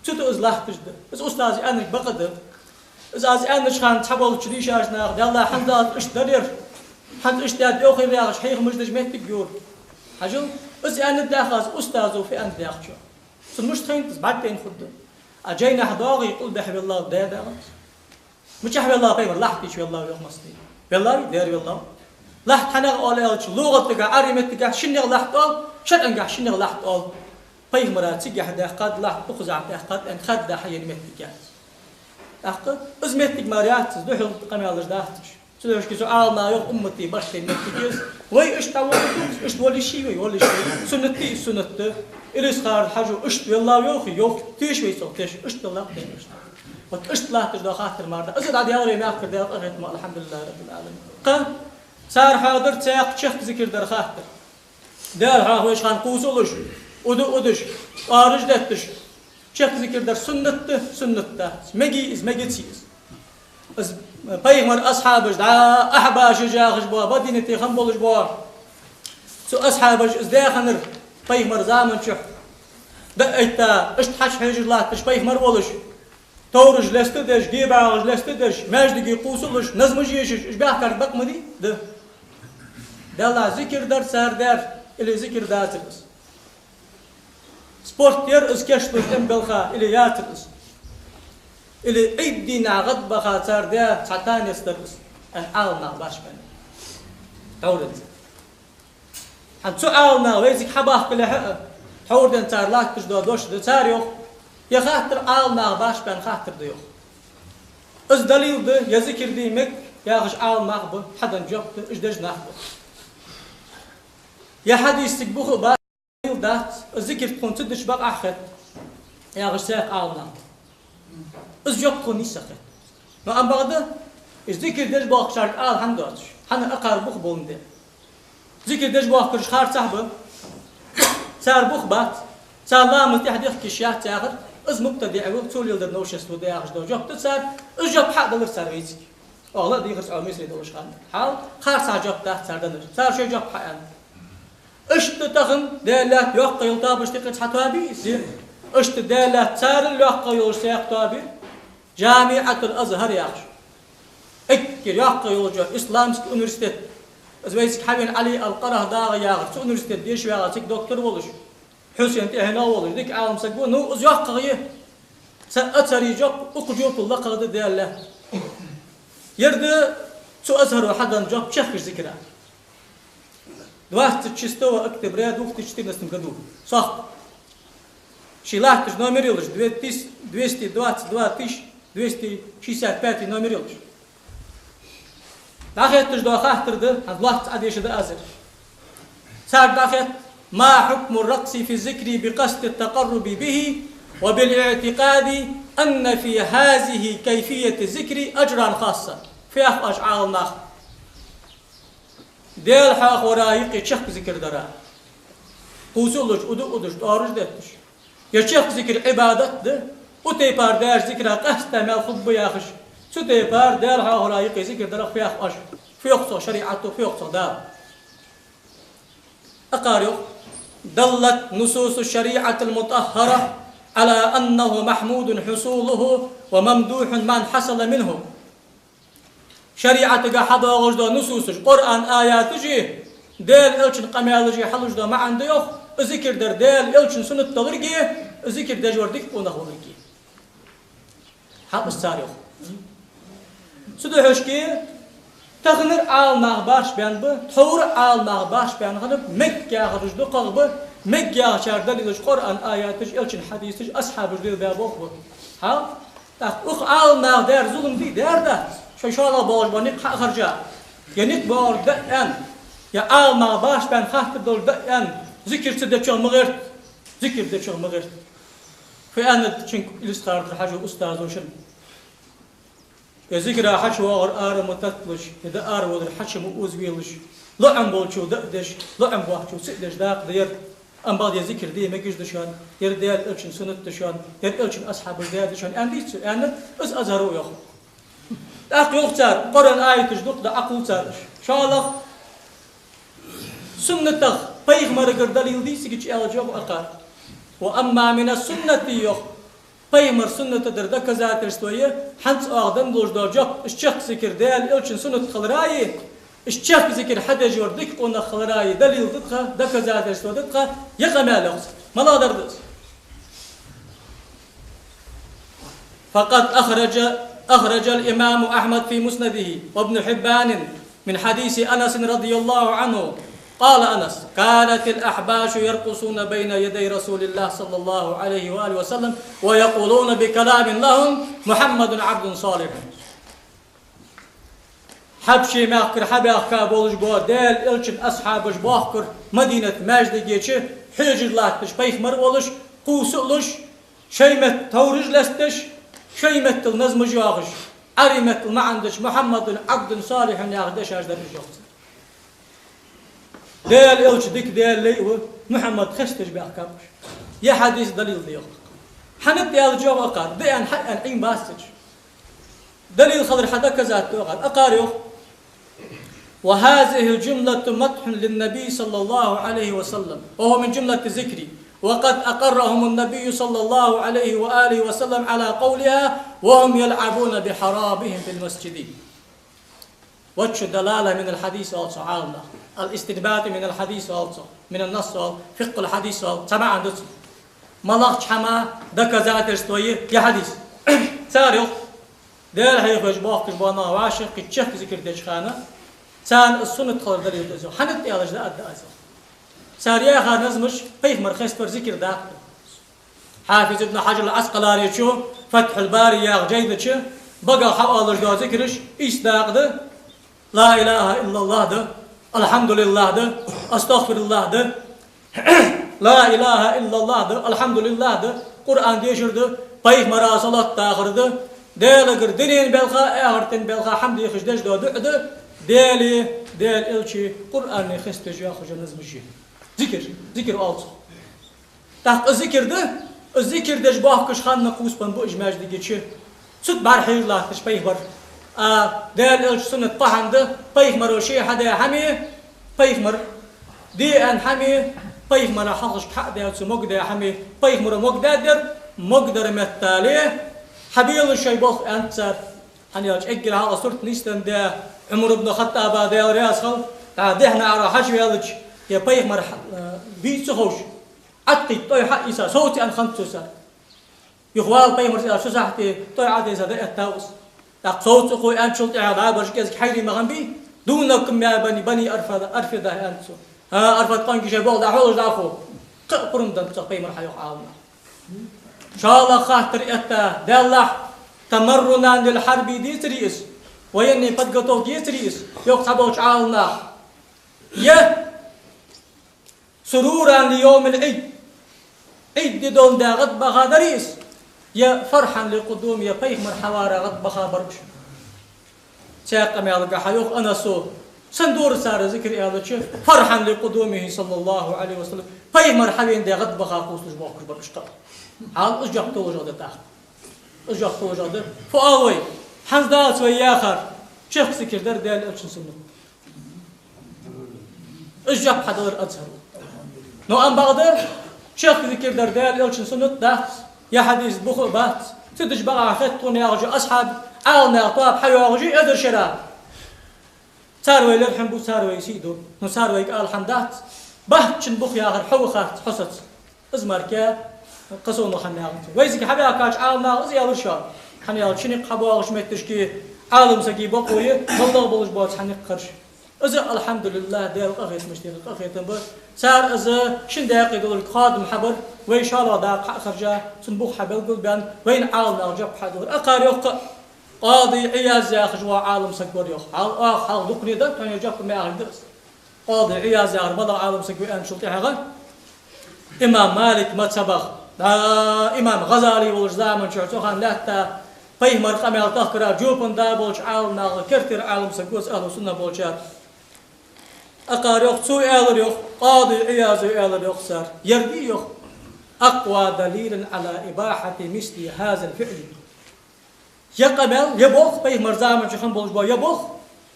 Цу тӀа из латташ да. Из устаза аьннар бакъ да. Из аз аьннача хана цхьаболча дийшача наха: «Даьллахь, хӀанз аз иштта дар ер, хӀанз иштта даьд йоахар», яхаш, хьехамаш деш моттиг йора. Хьажал, из аьннад яхаш, устазо фу аьннад яхачоа. Цунна мишта хайнад из, бӀаргадайна хургда. А жайнашка доагӀий, къулбехьа веллав даь дагӀац. Мичахьа веллав пайхамар? Лахьта чу веллав, йоах массанена. Веллавий? Дера веллав. Лахьта хьанах оал аьлча, лугӀатагахьа, Ӏарбий меттагахьа шиннех лахьта оал, шарӀангахьа шиннех лахьта оал. Пайхамара цигахьа даьккхад лахьта, укхазахьа даьккхад аьнна хадда хьаена моттиг яц. ТӀаккха из моттиг мара яц из, духьал къамаьлаш дац уж. Цудухьа цу Ӏаламнаха йоах, уммата барт тайна моттиг я из. Вай иштта волаш, иштта волаш вай, волаш вай. Суннат да из, суннат да. Илисха-Юртара Хьажо иштта веллав йоахий? Йоах. Теша вай цох, теша. Иштта веллав, теша иштта. Вот иштта латташ дола хаттар мара дац. Из дӀадаьлар вай мехкара Даьла къахетамца, алхьамдулиллахӀи раббил Ӏаламин. Кхы цар хьоадаьр цхьаькха чехка зикар дар хаттар. Даьла хьоахавеш хана кхувсалуш, уда удаш, тӀоараш детташ, чехка зикар дар суннат да, суннат дац. Мегий из, мегаций из? Из пайхамара асхьабаш, дӀа Ахьбашаш яхаш бола, Мадинате хинна болаш бола, цу асхьабаша из даь хиннар пайхамара заман чухь. ДӀа а этта, иштта хьачухьежар латташ пайхамар волаш, товраш леста деш, гебагӀаш леста деш, маьждиге кхувсалуш, назмаш ешаш, уж баьхкарг бакъ ма дий? Да. Даьллахь, зикар дар цар даьр, или зикар дацар из? Спорт яр из кийчлуш тӀем белха, или яцар из? Или Ӏийд дийнахьа гӀадбаха цар даь цхьа танец дар из? Аьнна, Ӏаламнаха башха баьннаб. Товренца. Хьан цу Ӏаламнаха вайцига хьабахкалехьа а, тхьовра денз цар латташ дола дош да, цар йоах, ер хаттар Ӏаламнаха башха баьнна хаттар да йоах. Из далил да, ер зикар де мег яхаш Ӏаламнах ба, хьаденна жоп да, уж деш нах ба. Ер хьадис цига бух а бац, далил дац, из зикар тхона ца дича бакъахьа хет, яхаш цхьаькха Ӏаламнах ба. Из жоп тхона нийса хет. Но амма бакъда, из зикар деш боахкачарга ала хӀама доацаш, хӀана, акхар бух боландаь. Зикар деш боахкараш харцахьа ба, цар бух бац, цар ламаз тӀехьа дехкаш яц яхар, из мубтадиӀ ва, цо леладер новшество да яхаш дола жоп да цар, из жоп хьа а далар цар вайцига. Оаха ла а дийхар цхьа мисал долаш хана. Хьал, харцахьа жоп дац цар далар, цар шоай жоп хьааьннад. Иштта тахан Даьла лаьтта йоккха йола тоабаш тӀекхача хьа тоаба йий из? Иштта Даьла лаьтта царел йоккха йолаш цхьаькха тоаба я, ДжамиӀатул Азхар яхаш. Эггара йоккха йолча исламский университет. Из вайцига хьавена Ӏали ал-КъарахӀдагӀи яхар, цу университете деша вагӀа цига доктор волаш, Хьусен тӀехьено волаш, дика Ӏалам саг ва, ну, из йоккхагӀа я. Цу Азхара жоп укх жопал лакхагӀа да Даьла лаьтта. Ер да цу Азхаро хьаденна жоп чехкача зикара. Двадцать шестого октября две тысячи четырнадцатом году. Сохта. Ший латташ номер йолаш, две тысячи, двести двадцать два тысяча двести шестьдесят пятый номер йолаш. ДӀахетташ дола хаттар да, хӀанз лоацца Ӏодеша да аз ер. Цар дӀахетт: ما حكم الرقص في الذكر بقصد التقرب به وبالاعتقاد أن في هذه كيفية الذكر أجرا خاصا. Фу йоах оаш, Ӏаламнах? Даьла хьоахавара юкъе чехка зикар дара. Кхувсалуш, уду удаш, тӀоараш детташ. Ер чехка зикар Ӏибадат да, укх тайпара даьча зикара къаьстта маьл хургба яхаш. Цу тайпара Даьла хьоахавара юкъе зикар дарах фу йоах оаш? Фу йоах цох шариӀато, фу йоах цох Дала? Акхар йоах: دلت نصوص الشريعة المطهرة على أنه محمود حصوله وممدوح من حصل منه. ШариӀатага хьадоагӀаш дола нусусаш, Къуръан аяташи, Даьла Элчан къамаьлаши хьалуш дола маӀан да йоах, из зикар дар Даьла Элчан суннат долга, из зикар деш вар дика къонах волга. Хьал из цар йоах. Цудухьа шоашка таханара Ӏаламнах башха баьнна ба, тхьовра Ӏаламнах башха баьнна хиннаб, мег яхараш дукхагӀа ба, мег яхачар далилаш Къуръан аяташ, Элчан хьадисаш, асхьабаша лелабаь болх ба. Хьал? ТӀаккха укх Ӏаламнаха даьр зулам дий? Даьр дац. Шоай шоллагӀа боагӀаш бола никъ хьа а харжа, е никъ боагӀар даа аьнна, е Ӏаламнаха башха баьнна хаттар долаш даа аьнна, зикар ца дечох ма гӀерта, зикар дечох ма гӀерта. Фу аьннад шин Илисхан-Юртара Хьажий устазо шийна? Е зикара хьачувоагӀар ара ма татталаш, е даа ара водар хьачу ма озавелаш, лоӀам болчо даа деш, лоӀам боацачо ца а деш дакъа да ер. Амма бакъда ер зикар де мегаш да шоана, ер Даьла Элчан суннат да шоана, ер Элчан асхьабаша даьр да шоана, аьнна дий цо? Аьннад, из Азхаро йоах. ТӀаккха йоах цар, Къуръан аяташ дукха да, Ӏокхувл цар уж. ШоллагӀа, суннатах, пайхамарагара далил дий цига чу аьлча, йоах акхар. وأما من السنة, йоах, пайхамара суннатадар доказательство я, хӀанз оаха денна долаш дола жоп, из чехка зикар Даьла Элчан суннат хилара а, из чехка зикар хьадеш вар дика къонах хилара а далил да тха, доказательство да тха, ер къамаьл, йоах цар. МалагӀа дар да из? فقد أخرج، أخرج الإمام أحمد في مسنده وابن حبان من حديث أنس رضي الله عنه، قال أنس: كانت الأحباش يرقصون بين يدي رسول الله صلى الله عليه وآله وسلم ويقولون بكلام لهم: محمد عبد صالح. Хьабший мехкара хьабаьхка болаш бола Даьла Элчан асхьабаш боахкар Мадинат маьждиге чу, хьежаш латташ пайхамар волаш, кхувсалуш, шоай метта товраш лестадеш, шоай меттала назмаш йоахаш, Ӏарбий меттала маӀан деча: محمد عبد صالح яхаш дешаш дар уж, йоах цар. Даьла Элча дика Даьла лай ва, Мухьаммад хесташ баьхкаб уж. Ер хьадис далил да, йоах. ХӀана тӀа аьлча, йоах акхар, даа аьнна, хьаа аьнна Ӏийна бац цу чу. Далил хилар хьа доказать ду акхар. Акхар йоах: وهذه الجملة مدح للنبي صلى الله عليه وسلم، وهو من جملة الذكر، وقد أقرهم النبي صلى الله عليه وآله وسلم على قولها وهم يلعبون بحرابهم في المسجد. وجه الدلالة من الحديث оал цох Ӏаламнаха. الاستنباط من الحديث оал цох. من النص оал, فقه الحديث оал. Цхьа маӀан да цун. МалагӀча хӀаман доказательство я ер хьадис? Цар йоах, Даьла хьехавеш боахкаш бола нах вӀашагӀкхийтта чехка зикар деча хана, царна из суннат хилара далил да из, йоах. ХӀана тӀа аьлча, даа да аз, йоах. Цар яхар назмаш пайхамар хеставар зикар дакъа да. Хьафиз ибн Хьаджар ал-Ӏаскъаланечо «Фатхьул-Бари» яхача жайна чу багах хьаоалаш дола зикараш ийс дакъа да: «Ла илахӀа иллаллахӀ» да, «АлхьамдулиллахӀ» да, «АстагӀфируллахӀ» да. «Ла илахӀа иллаллахӀ» да, «АлхьамдулиллахӀ» да, Къуръан дешар да, пайхамара салот дахар да, Даьлагара дунен балха а, ахартен балха а хьамда дехаш деш дола дуӀа да, Даьлеи Даьла элчеи Къуръане хеставеш йола назмаш я. Зикар, зикар оал цох. ТӀаккха из зикар да, из зикар деш бохкаш ханна кхувсабенна ба уж маьждига чу. Цу тӀа бӀарахьежа латташ пайхамар. А Даьла элчан суннат кхоана да: пайхамаро ше хьадаь хӀама, пайхамара де аьнна хӀама, пайхамара хьалхашка хьа а даь, цо могадаь хӀама, пайхамаро могадаьдар, могадар меттел хьабелаш шоай болх, аьннад цар. ХӀана аьлча эггара хьалха сурт нийсденна да Ӏумар ибн ХаттӀаба, Даьла раьза хилва, дӀа дехьа наӀара хьажа ваьлча, е пайхамар хьа-, э, вий ца ховш, Ӏаткхийтта тӀой хьаийца, совца аьнна хиннад цо царга. Юха вала пайхамар аьлча, цу сахьте тӀой Ӏодийца дӀаэтта ва из. ТӀаккха совца укхо аьнначул тӀехьагӀа дӀабараш кӀезига хьайрий ма хиннабий: «دونكم يا بني، بني أرفدة، أرفدة», аьннад цо. ХӀа, Арфат къонгий, шоай болх дӀахьолаш дӀахо. Кхы а пурам деннад цох пайхамара, хьайоах Ӏаламнаха. ШоллагӀа хаттар этта, Даьллахь, تمرنا للحرب децарий из, военный подготовка ецарий из, йоах цхьаболча Ӏаламнаха. Е سرورا ليوم العيد, Ӏийд ди доландаь гӀадбаха дарий из, е فرحا لقدومه, е пайхамар хьаварах гӀадбаха бар уж. Цхьаькха къамаьлагахьа йоах Анаса: сенна дора цар зикар аьлча, فرحا لقدومه صلى الله عليه وسلم, пайхамар хьавенача гӀадбаха кхувсалуш бохкаш бар уж кхы а. Хьал из жоп толаш да тӀаккха. Из жоп толаш да. Фу оал вай? ХӀанз дац вай яхар чехка зикар дар Даьла элчан суннат. Из жоп хьадалар Азхар. Но ам бакъда чехка зикар дар Даьла элчан суннат дац, е хьадис бух а бац. Цу деш бакъахьа хетт тхона яхаш асхьаб, Ӏаламнаха тоаба хьайоагӀаш я эзар шера. Цар вай лерхӀам бу, цар вай сий ду, но цар вайга ала хӀама дац. Бахьчун бух яхар хьо ва хац, хьо сац. Из мара кхы совнагӀа хӀама яхац. Вайцига хьабаьхкача Ӏаламнаха из аьлар шоана. ХӀана аьлча ши никъ хьабоагӀача метташка Ӏалам сага бокъо я, баллах болаш боаца хьа никъ харш. Из, алхьамдулиллахӀ, Даьла къахетамаш дер къахетам ба. Цар из шин даькъе долга хоадам хьабар, вай шоллагӀа дакъа хьа а хержа, цун бух хьабелгалбаьнна, вайна Ӏаламнаха жоп хьадалар. Акхар йоах кхы а, Къади Ӏияз яхаш вола Ӏалам саг вар йоах. Хьал, оаха хьалха дукха да, тхона жоп ма яхалга да из. Къади Ӏияз яхар малагӀа Ӏалам саг ва аьнначул тӀехьагӀа, имам Малик мазхӀабах, дӀа имам ГӀазали волча заман чухь, цу хана лаьтта пайхамара къамаьл тахкара жопан да болча Ӏаламнаха кертера Ӏалам саг ва из, ахӀлу сунна болчар. Акхар йоах, цо аьлар йоах, Къади Ӏиязо аьлар йоах цар, ер да йоах أقوى دليل على إباحة مثل هذا الفعل. Ер къамаьл, ер болх, пайхамара заман чу хинна болаш бола ер болх,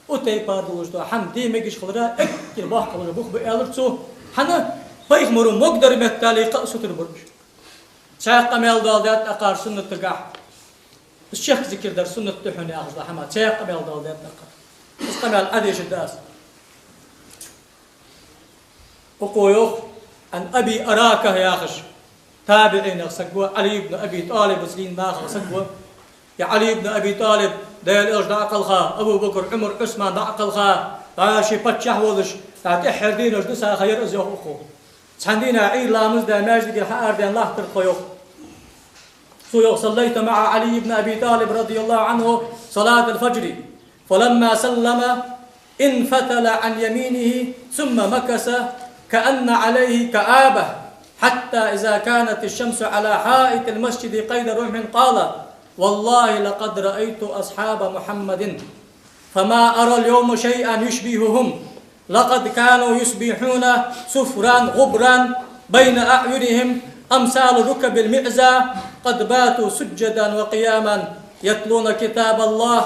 укх тайпара долаш дола хӀама де мегаш хилара эггара боккха болаш бола бух ба, аьлар цо. ХӀана? Пайхамаро могадар меттел кхы а сутара бар уж. Цхьаькха къамаьл доаладаьд акхар суннатагахьа. Из чехка зикар дар суннат да хьона яхаш дола хӀама, цхьаькха къамаьл доаладаьд акхар. Из къамаьл Ӏодешаргда аз. Укхо йоах, عن أبي أراكة яхаш, табиӀинех саг ва, Ӏали ибн Аби ТӀалибаца лийнна нахах саг ва. Ер Ӏали ибн Аби ТӀалиб, Даьла Элча дӀа а кхелха, Абу Бакр, Ӏумар, Ӏусман дӀа а кхелха, дӀа ше паччахь волаш, дӀа тӀеххьара дийнаш дисаха яр из, йоах укхо. Цхьан дийнахьа Ӏуйра ламаз даь маьждигера хьаарадаьнна латтар тхо, йоах. Цо йоах: صليت مع علي بن أبي طالب رضي الله عنه صلاة الفجر، فلما سلم انفتل عن يمينه ثم مكث كأن عليه كآبة، حتى إذا كانت الشمس على حائط المسجد قيد رمح قال: والله لقد رأيت أصحاب محمد فما أرى اليوم شيئا يشبههم، لقد كانوا يصبحون صفرا غبرا بين أعينهم أمثال ركب المعزى، قد باتوا سجدا وقياما يتلون كتاب الله،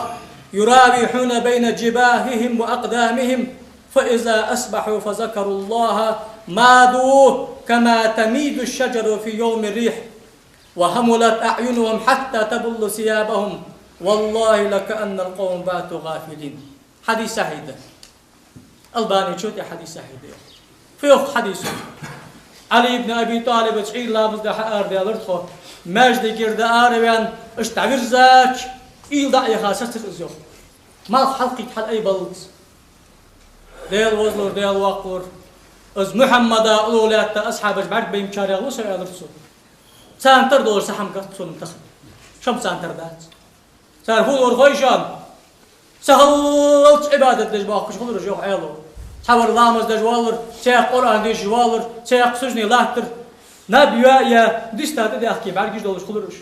يراوحون بين جباههم وأقدامهم، فإذا أصبحوا فذكروا الله مادوا كما تميد الشجر في يوم الريح، وهملت أعينهم حتى تبل ثيابهم، والله لكأن القوم باتوا غافلين. Хьадис сахьихь да. Албанечо тӀа хьадис сахьихь да. Фу йоах хьадисо? Ӏали ибн Аби ТӀалибаца Ӏуйра ламаз даь хьаарадаьлар тхо. Маьждигера дӀаараваьнна, иштта дӀавирзача, уйла дӀа а яха сецар из, йоах. Малх хьалкхийтта хьал айбаллалца. Даьла везалора, Даьла воккхалора. Из Мухьаммада уллув лаьтта асхьабаш бӀаргабайначарех ва со, аьлар цо. Царна тара долаш цхьа хӀама гац сона тахан. Шоаш царна тара дац. Цар фу лур хой шоана? Сахьаллалц Ӏибадат деш боахкаш хулар уж, йоах Ӏаьлас. Цхьавар ламаз деш воаллар, цхьаькха Къуръан дешаш воаллар, цхьаькха сужуде латтар. Наб йоа а йоа, диста тӀадехке бӀаргаш долаш хулар уж.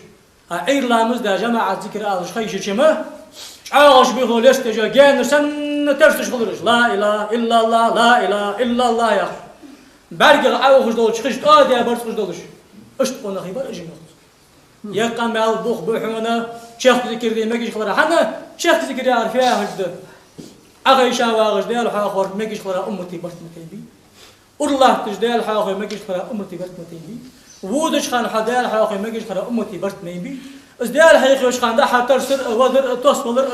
А Ӏуйра ламаз да, жамаӀат зикар алаш хайшача ма, чӀоагӀаш бихо лестежа генна санна терсаш хулар уж. Ла илахӀа иллаллахӀ, ла илахӀа иллаллахӀ яхаш. БӀаргех Ӏоухаш долча хиш тӀа а де барзкъаш долаш. Иштта къонахий бар уж, йоах цо. Ер къамаьл бух ба хьона, чехка зикар де мегаш хилара. ХӀана? Чехка зикар яхар фу яхилга да? Ӏохайша вагӀаш Даьла хьоахавар мегаш хилара уммата барт ма тайнабий. Ура латташ Даьла хьоахавар мегаш хилара уммата барт ма тайнабий. Водача хана хьо Даьла хьоахавар мегаш хилара уммата барт ма тайнабий. Из Даьла хьоахавеш хана дӀа-хьа тарсар а, вадар а, тосвалар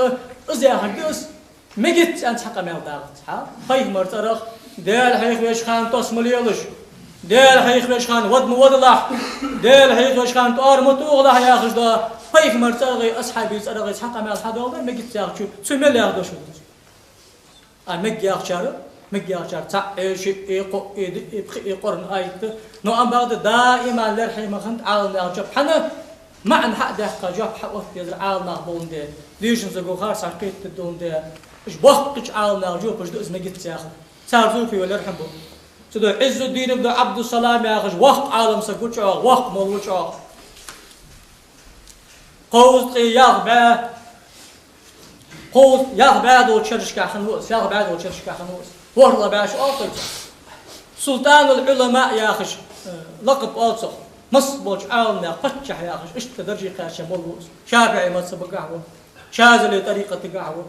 а, из яхар да из. Мегац аьнна цхьа къамаьл дагӀац хьа. Пайхамара цӀерах Даьла хьоахавеш хана тос ма лелаш, Даьла хьоахавеш хана вад ма вадалахь, Даьла хьоахавеш хана тӀоара ма тохалахь яхаш да. Пайхамара цӀерагӀеи асхьабий цӀерагӀеи цхьа къамаьл хьадоаладе, мегац яхачо, цу мел яха дош ва из. А мег яхачар, мег яхачар цаӀ а, шиъ а, кхоъ а, диъ а, пхиъ а Къуръан аят да. Но амма бакъда даим лерхӀаме хиннад Ӏаламнаха жоп. ХӀана? МаӀан хьа а даьккха, жоп хьаотта дезар Ӏаламнах боландаь, дийшача саго харцахьа кхетаде доландаь, уж боккхийча Ӏаламнаха жопаш да из мегац яхар. Цар зуфи валар хьан бу. Цудухьа Ӏиззуддин ибн Ӏабдуссалам яхаш воккха Ӏаламсаг ва чӀоагӀа, воккха молла ва чӀоагӀа. Кховзткъеи ялх бӀаь, кховзткъеи ялх бӀаь долча шерашка хиннав из, ялх бӀаь долча шерашка хиннав из. ВорхӀлагӀа бӀаь шу оал цох. Султанул-Ӏулама яхаш, э, лакъаб оал цох. Масса болча Ӏаламнаьха паччахь яхаш, иштта дарже кхаьча молла ва из. ШафиӀий мазхӀабагахьа ва, Шазалий тӀарикъатагахьа ва.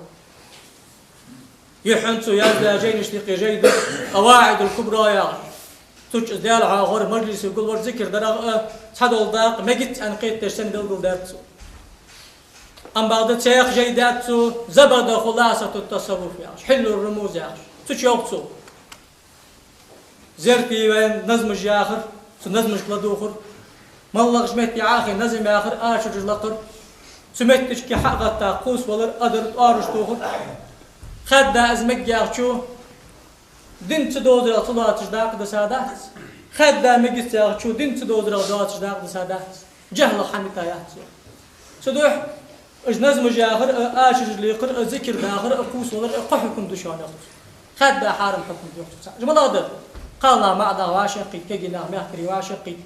Юххьанца яздаь жайнашта юкъе жай да, КъаваӀидул-Кубра яхаш. Цу чу из Даьла хьоахавар, мажлисе гулвар, зикар дарах а, цхьадола дакъа мегац аьнна кхетадеш санна белгалдаьд цо. Амма бакъда цхьаькха жай даьд цо, Забада хуласатут-тасаввуф яхаш, Хьиллур-румуз яхаш. Цу чу йоах цо: зерте вайна назмаш яхар, цу назмашка ладувгӀар, малагӀча метте Ӏохайна назам яхар, ашараш лакхар, цу метташка хьа а гӀатта кхувсавалар, адар, тӀоараш тохар. Хаьдда из мег яхачо, дин ца дозарах ца лоацаш дакъа диса дац. Хаьдда мегац яхачо, дин ца дозарах доацаш дакъа диса дац. ЖахӀлах хьамита яц. Цудухьа уж назмаш яхар а, ашараш лекхар а, зикар дахар а, кхувсавалар а кхо хьукам да шоана, йоах цо. Хаьдда хьарам хьукам да, йоах цо. Уж малагӀа да? Кхалнах, маӀа нах вӀашагӀкхийтта, кагий нах, мехкарий вӀашагӀкхийтта,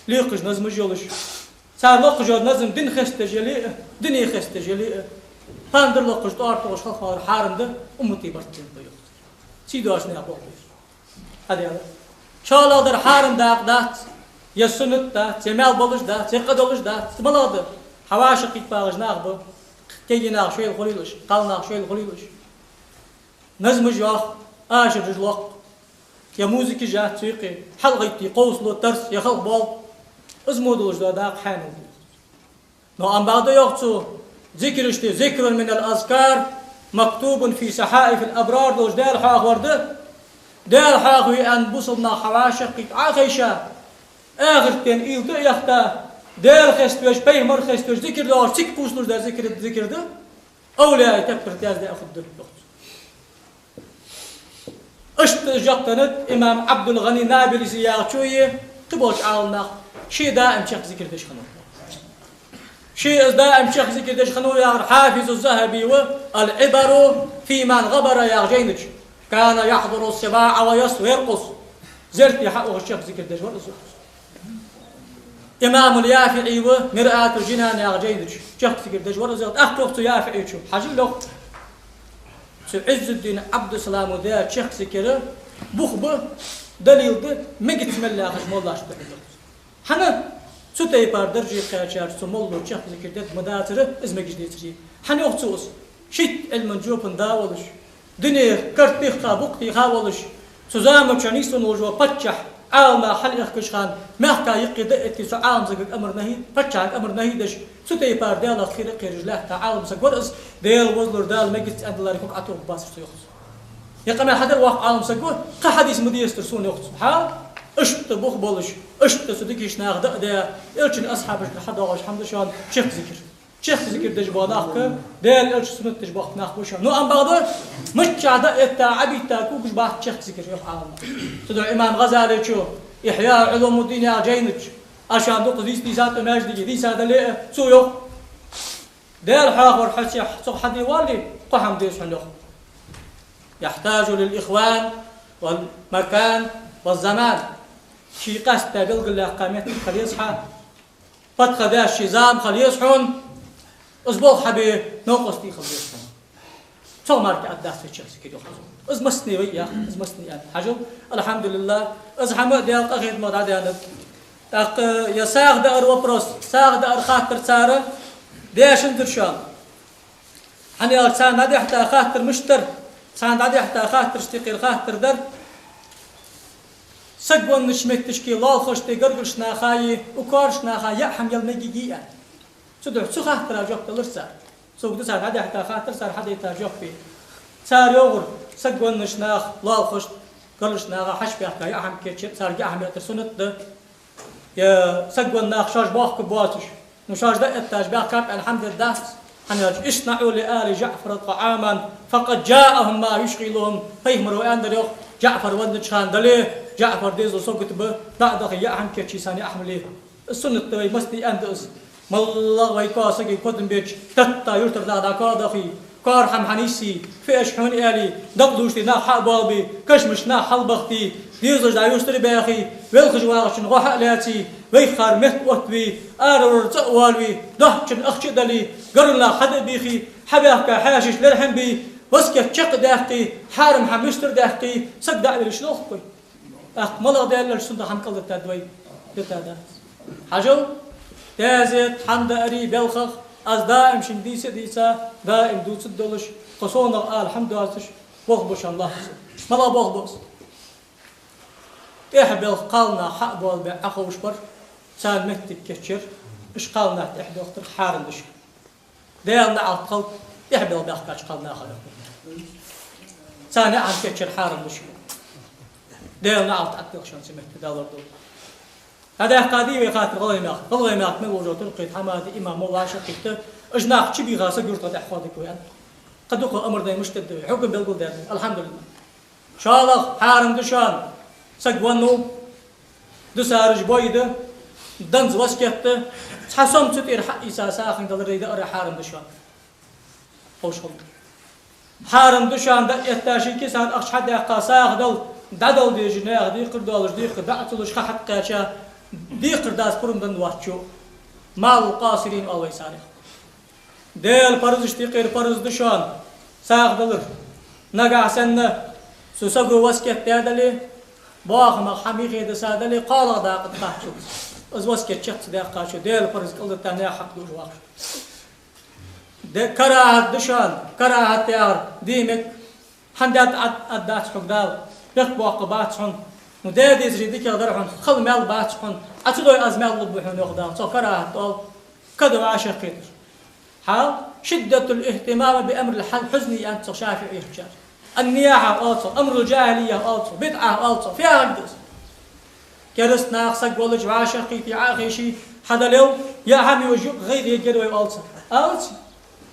лекхаш назмаш йолаш, цар локхаш йола назам дин хестадеш яле а, дине хестадеш яле а, пандар локхаш, тӀоара тохаш хьалхавалар хьарам да, уммата барт тайнаб, йоах цо. Сий доацаш наха болх бе беза. ХӀана аьлча, шоллагӀдар хьарам дакъа дац, е суннат дац, е маьл болаш дац, е къа долаш дац. Из малагӀа да? Хьо вӀашагӀкхийтта багӀаш нах ба, кагий нах шоайла хулийлаш, кхалнах шоайла хулийлаш. Назмаш йоах, ашараш локх, е музыка яц цу юкъе, хьалгӀайтте кховсало, тарс, е халхабоал. Из мо долаш дола дакъа хьанал да. Но амма бакъда, йоах цо, зикарашта, ذكر من الأذكار مكتوب في صحائف الأبرار долаш Даьла хьоахавар да. Даьла хьоахаве аьнна бусалба нах хьавӀашагӀкхийтта, Ӏохайша, ахарата ден уйла тӀа а яхийта, Даьла хеставеш, пайхамар хеставеш, зикар доагӀаш, цига кхувсалуш да зикар, зикар да. Овлияий тептар тӀа яздаь хургда, йоах цо. Иштта из жоп деннад имам Ӏабдул-ГӀани Набулси яхачо а, кхыболча Ӏаламнаха, ше даим чехка зикар деш хиннав. Ше из даим чехка зикар деш хиннав яхар Хьафизу ЗахӀаби ва, العبر في من غبر яхача жайна чу. كان يحضر السباع ويرقص. Зерте хьаухаш чехка зикар деш вар из. Имамул ЯфиӀи ва, МирӀатул-Джинан яхача жайна чу чехка зикар деш вар из. ТӀаккха йоах цу ЯфиӀечо: хьажал, йоах, цу Ӏиззуддин Ӏабдуссаламо даь чехка зикар бух ба, далил да, мегац мел яхаш моллашта духьа. ХӀана? Цу тайпара дарже кхаьчача цу молло чехка зикар дергма дацар, из мегаш децаре. ХӀана, йоах цо, из шийтта Ӏилман жопан да волаш, дунен карт тӀехьа, букъ тӀехьа волаш, цу заман чу нийсвенна волаш вола паччахь, Ӏаламнах хьалъихкача хана, мехка юкъе дӀаэтте цу Ӏаламсагага амар-нахьи, паччахьага амар-нахьи деш, цу тайпара Даьлах кхера а кхераш лаьтта Ӏаламсаг вар из, Даьла возалур, Дала мегац аьнна даларе ког Ӏотохаргбацар цо, йоах цо. Ер къамаьл хьадаьр воккха Ӏаламсаго, кхы хьадис ма дийцадир сона, йоах цо. Хьа? Иштта бух болаш, иштта цу дикача наха дӀа а даь, Элчан асхьабашкара хьадоагӀаш хӀама да шоана чехка зикар. Чехка зикар деш бола нах, Даьла Элчан суннат деш бола нах ба уж. Ну, амма бакъда, миччахьа дӀаэтта, Ӏобитта, кугаш бац чехка зикар, йоах Ӏаламнаха. Цудухьа имам ГӀазалечо «Ихьяъ Ӏулумуддин» яхача жайна чу, аз шоана дукха дийца, дийца тӀа маьждиге, дийца дале а, цо йоах: Даьла хьоахавар хьо цох хьаде воалле, кхо хӀама деза хьона, йоах. «يحتاج للإخوان والمكان والزمان». Ший къаьстта белгалъяьккха моттиг хила еза хьа, подходящий зама хила еза хьона, из болх хьабе новкъостий хила беза хьона. Цох мара кхы а дац вай чехка зикар, йоах цо. Из массане вай йоах, из массане аьнна. Хьажал, алхьамдулиллахӀ, из хӀама а Даьла къахетамах дӀадаьннад. ТӀаккха ер сагӀа даар вопрос, сагӀа даар хаттар цар дешанзар шоана. ХӀана аьлча царна дӀадихьа хаттар мишта дар, царна дӀадихьа хаттарашта юкъера хаттар дар: саг веннача моттигашка лоалахошта, гаргарча наха, укх коарча наха яа хӀама яла мегий аьнна. Цудухьа цу хаттара жоп далар цар. Цо да царна дӀадихьа хаттар, цар хьадайта жоп. Цар йоахар: саг веннача наха, лоалахошта, гаргарча наха хьаьший баьхка яа хӀама кийчъяр, царга яа хӀама яар суннат да. Е саг венна нах шоаш бохка боацаш, ну, шоаш дӀаэтташ баьхкаб аьнна хӀама дергдац. ХӀана аьлча: «اصنعوا لآل جعفر طعاما فقد جاءهم ما يشغلهم». Пайхамаро аьннадар, йоах: ДжаӀфар веннача хана дале, ДжаӀфара дезал сагота ба, дӀа а дахе, яа хӀама кийчъе, царна яа хӀама ле. Из суннат да, вай массане аьннад из. МоллагӀа вай коа сага котам беча, тетта юртара наха дӀа коа дахе, коара хӀама хьанийсъе, фиаш хьона аьле, дакъа дувцаш нах хьа а боалабе, кашамашка нах хьалбахийте, дезалаш дӀа юстара баьхе, велхаш вагӀачун гӀо хьа а лаьце, вайхар метта оттаве, аравар цӀа а воалаве, доацачун ахча а дале, гаргара нах хьада а бийхе, хьабаьхка хьаьшашта лерхӀам бе, васкет чакхдаьккхе, хьарам хӀама юстара даьккхе, саг дӀа а велаш лохкой. ТӀаккха малагӀа Даьла Элча суннатах хӀама кӀалдита да вай? Дита дац. Хьажал, дезет хьандаарий белхах, аз даим шуга дийца а дийца, даим дувцаргдолаш, кхы совнагӀа ала хӀама доацаш, болх бу шоана лоацца. МалагӀа болх ба из? ТӀехьа белха кхалнах хьа а боалабаь Ӏоховшабар, царна моттиг кийчъяр, уж кхалнах тӀехьа белхийтар хьарам да шоана. Даьла наӀалт хилда тӀехьа белха баьхкача кхалнаха. Царна яа хӀама кийчъяр хьарам да шоана. Даьла наӀалт Ӏоттаделахь шоана цу метте, Дала лорадолда. ДӀадаьккха дий вай хаттар ГӀалгӀай мехка? ГӀалгӀай мехка мел волча туркхе, хьамада, имам, молла, вӀашагӀкхийтта, уж нах чубийха саг юртара тӀехьа хоадергда вай аьнна. Кхы дукха амар даьнна мишта дергда вай? ХӀукам белгалдаьд, алхьамдулиллахӀ. ШоллагӀа, хьарам да шоана саг веннав, дусараш бой да, данза васкет да, цхьа сом цу тӀера хьаийца сагӀийна далар, даар хьарам да шоана. Ховш хул. Хьарам да шоана дӀаэтта ший кисана ахча хьадаьккха сагӀа дала, дӀадала дезаш наьха декхар долаш, декхар дӀа а ца луш, ха хьакхаьча, декхар дац пурам денна воацачо. «مال القاصرين» оал вай царех. Даьла парзашта юкъера парз да шоана сагӀа далар. Нагахьа санна цу саго васкет даь дале, бохамах хӀама юхедиса дале, кхоалагӀа дакъа тӀа кхаччалца, из васкет чакх ца даьккхачо, Даьла парз кӀалдита наьха хьакъ дуаш вахаш. Де, карахӀат да шоана, карахӀат яхар дий мег, хӀана даьд, Ӏад-, Ӏаддац хьога Дала, бехк боаккхаргбац хьона. Ну, даь дезарий дикагӀа дар хьона, хала маьл бац хьона, Ӏа ца дой, аз маьл лургба хьона, йоах Дала. Цох карахӀат оал, када вӀашагӀкхетар. Хьал: «شدة الاهتمام بأمر الحزن» аьннад цох ШафиӀийчар. «النياحة» оал цох, «أمر الجاهلية» оал цох, «بدعة» оал цох. Фу яхилга да из? Кераста наха саг волча вӀашагӀкхийте, Ӏо а хайше, хьадалел, яа хӀама йолаш юкъе гӀайгӀа ергья вай оал цох. Оалац?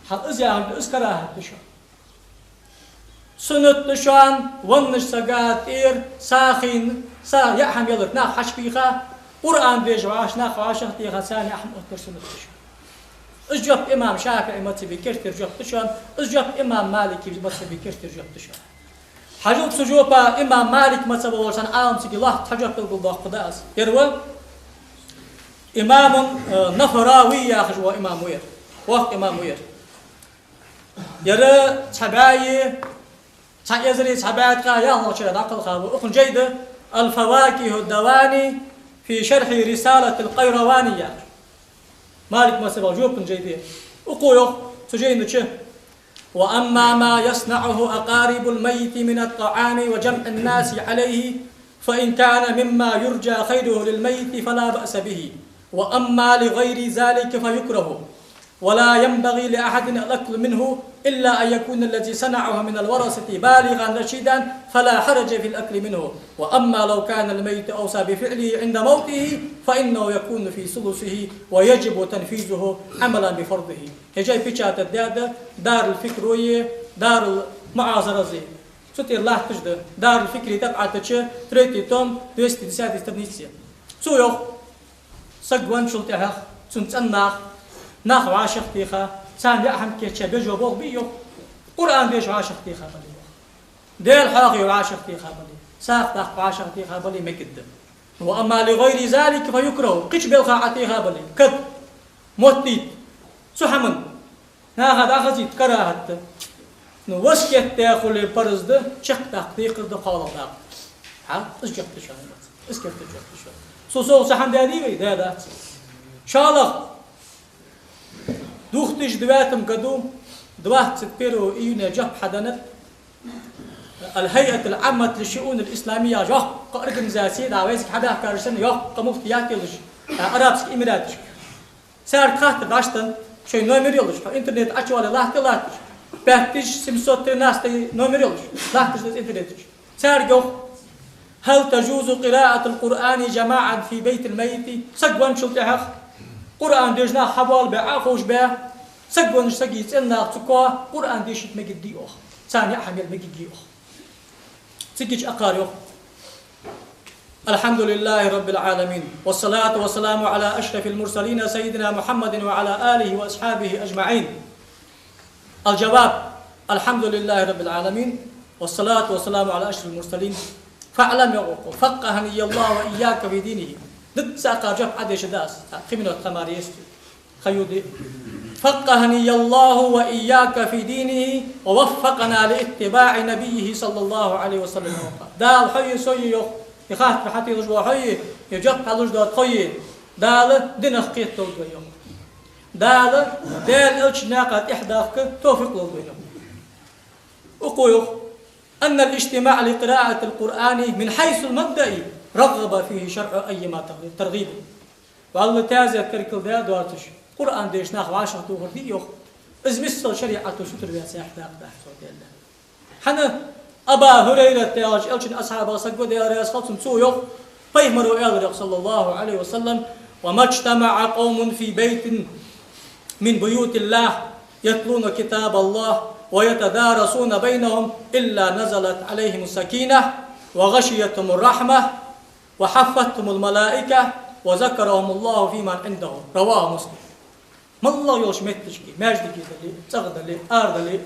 Хьал из яхилга да, из карахӀат да шоана. Суннат да шоана веннача сага тӀера сагӀийна, са яа хӀама ялар, нах хьачубийха, Къуръан дешаш вӀаши нах вӀашагӀтеха, царна яа хӀама оттар суннат да шоана. Из жоп имам ШафиӀий мазхӀаба керттера жоп да шоана, из жоп имам Малика мазхӀаба керттера жоп да шоана. Хьажал, цу жопа имам Малика мазхӀаба волча цхьан Ӏаламсага лоацца цхьа жоп белгалдоаккхаргда аз. Ер ва имамун, э, Нафарави яхаш вола имам ва ер. Воккха имам ва ер. Ер цхьа бӀаьи цхьа эзари цхьа бӀаьи ткъаь ялхлагӀча шера дӀакхелха ва. Укхун жай да «الفواكه الدواني في شرح رسالة القيرواني» яхаш. Малика мазхӀабах жопан жай да ер. Укхо йоах цу жайна чу: «وأما ما يصنعه أقارب الميت من الطعام وجمع الناس عليه، فإن كان مما يرجى خيره للميت فلا بأس به، وأما لغير ذلك فيكره». ولا ينبغي لأحد الأكل منه إلا أن يكون الذي صنعه من الورثة بالغا رشيدا فلا حرج في الأكل منه، وأما لو كان الميت أوصى بفعله عند موته فإنه يكون في ثلثه ويجب تنفيذه عملا بفرضه. Хьажал, печатать даьд Дарул-Фикрое, Дарул-МуӀазаразе. Цу тӀера латташ да, Дарул-Фикре тӀабӀатача, третий том, двести десятой странице. Цо йоах: саг венначул тӀехьагӀа цун цӀен нах, нах вӀашагӀтеха, царна яа хӀама кийчъяь бежо болх бий, йоах, Къуръан деша вӀашагӀтеха бале, йоах. Даьла хьоахаве вӀашагӀтеха бале, сагӀа даккха вӀашагӀтеха бале, мегаргда. وأما لغير ذلك فيكره. Кхыча балха Ӏотеха бале, кад, моттийта, цу хӀаман наха дӀахазийта карахӀат да. Ну, васкет даь хуле парз да, чакхдаккха декхар да, кхоалагӀа дакъа. Хьа? Из жоп да шоана. Из кертта жоп да шоана. Цул совгӀа цхьа хӀама даьдий вай? Даьдац. ШоллагӀа, две тысячи девятом году, двадцать первого июня жоп хьаденнад Аль-Хайат аль-Аммат лиш-шуун аль-Исламия, йоккха организаци да, вайцига хьабаьхкараш санна, йоккха муфтият йолаш, а, Арабски Эмираташка. Царга хаттар дӀаденнад, шоай номер йолаш, хьо интернет Ӏочувале латта латташ. Пять тысяч семьсот тринадцатый номер йолаш, латташ да из интернета чу. Царга йоах: هل تجوز قراءة القرآن جماعة في بيت الميت؟ Саг венначул тӀехьагӀа Къуръан деша нах хьабоалабаь, Ӏоховшабаь, саг веннача сага цӀен нах цу коа Къуръан дешийта мегаргдий, йоах. Царна яа хӀама яла мегаргдий, йоах. Цигача акхар йоах: الحمد لله رب العالمين، والصلاة والسلام على أشرف المرسلين سيدنا محمد وعلى آله وأصحابه أجمعين. الجواب: الحمد لله رب العالمين، والصلاة والسلام على أشرف المرسلين. فاعلم, йоах укхо, فقهني الله وإياك في دينه. Дукха акхар жоп Ӏодеша дац, кхы минот тамар ести. Хайюди. فقهني الله وإياك في دينه ووفقنا لاتباع نبيه صلى الله عليه وسلم. Дала хьои сои, йоах, из хаттар хьателаш вола хьои, из жоп хьалуш дола тхои Дала динах кхеталда вай, йоах. Дала Даьла Элчан наькъа тӀехьадахка товфикъ лолда вайна. Укхо йоах: أن الاجتماع لقراءة القرآن من حيث المبدأ رغب فيه الشرع أيما ترغيب. Валлахӏи, таьзет теркалдаь доацаш, Къуръан деша нах вӀашагӀтохар дий, йоах, из миссел шариӀато сутара ваьча саг дакъа дахьа цо делла. ХӀана? Аба Хурайрата яхача Элчан асхьабах саг ва, Даьла раьза хилва цунна, цо йоах, пайхамаро аьлар, йоах, صلى الله عليه وسلم: وما اجتمع قوم في بيت من بيوت الله يتلون كتاب الله ويتدارسونه بينهم إلا نزلت عليهم السكينة وغشيتهم الرحمة وحفتهم الملائكة وذكرهم الله فيمن عنده. رواه مسلم. МоллагӀа йолча метташка, маьждиге дале, цӀагӀа дале, ара дале,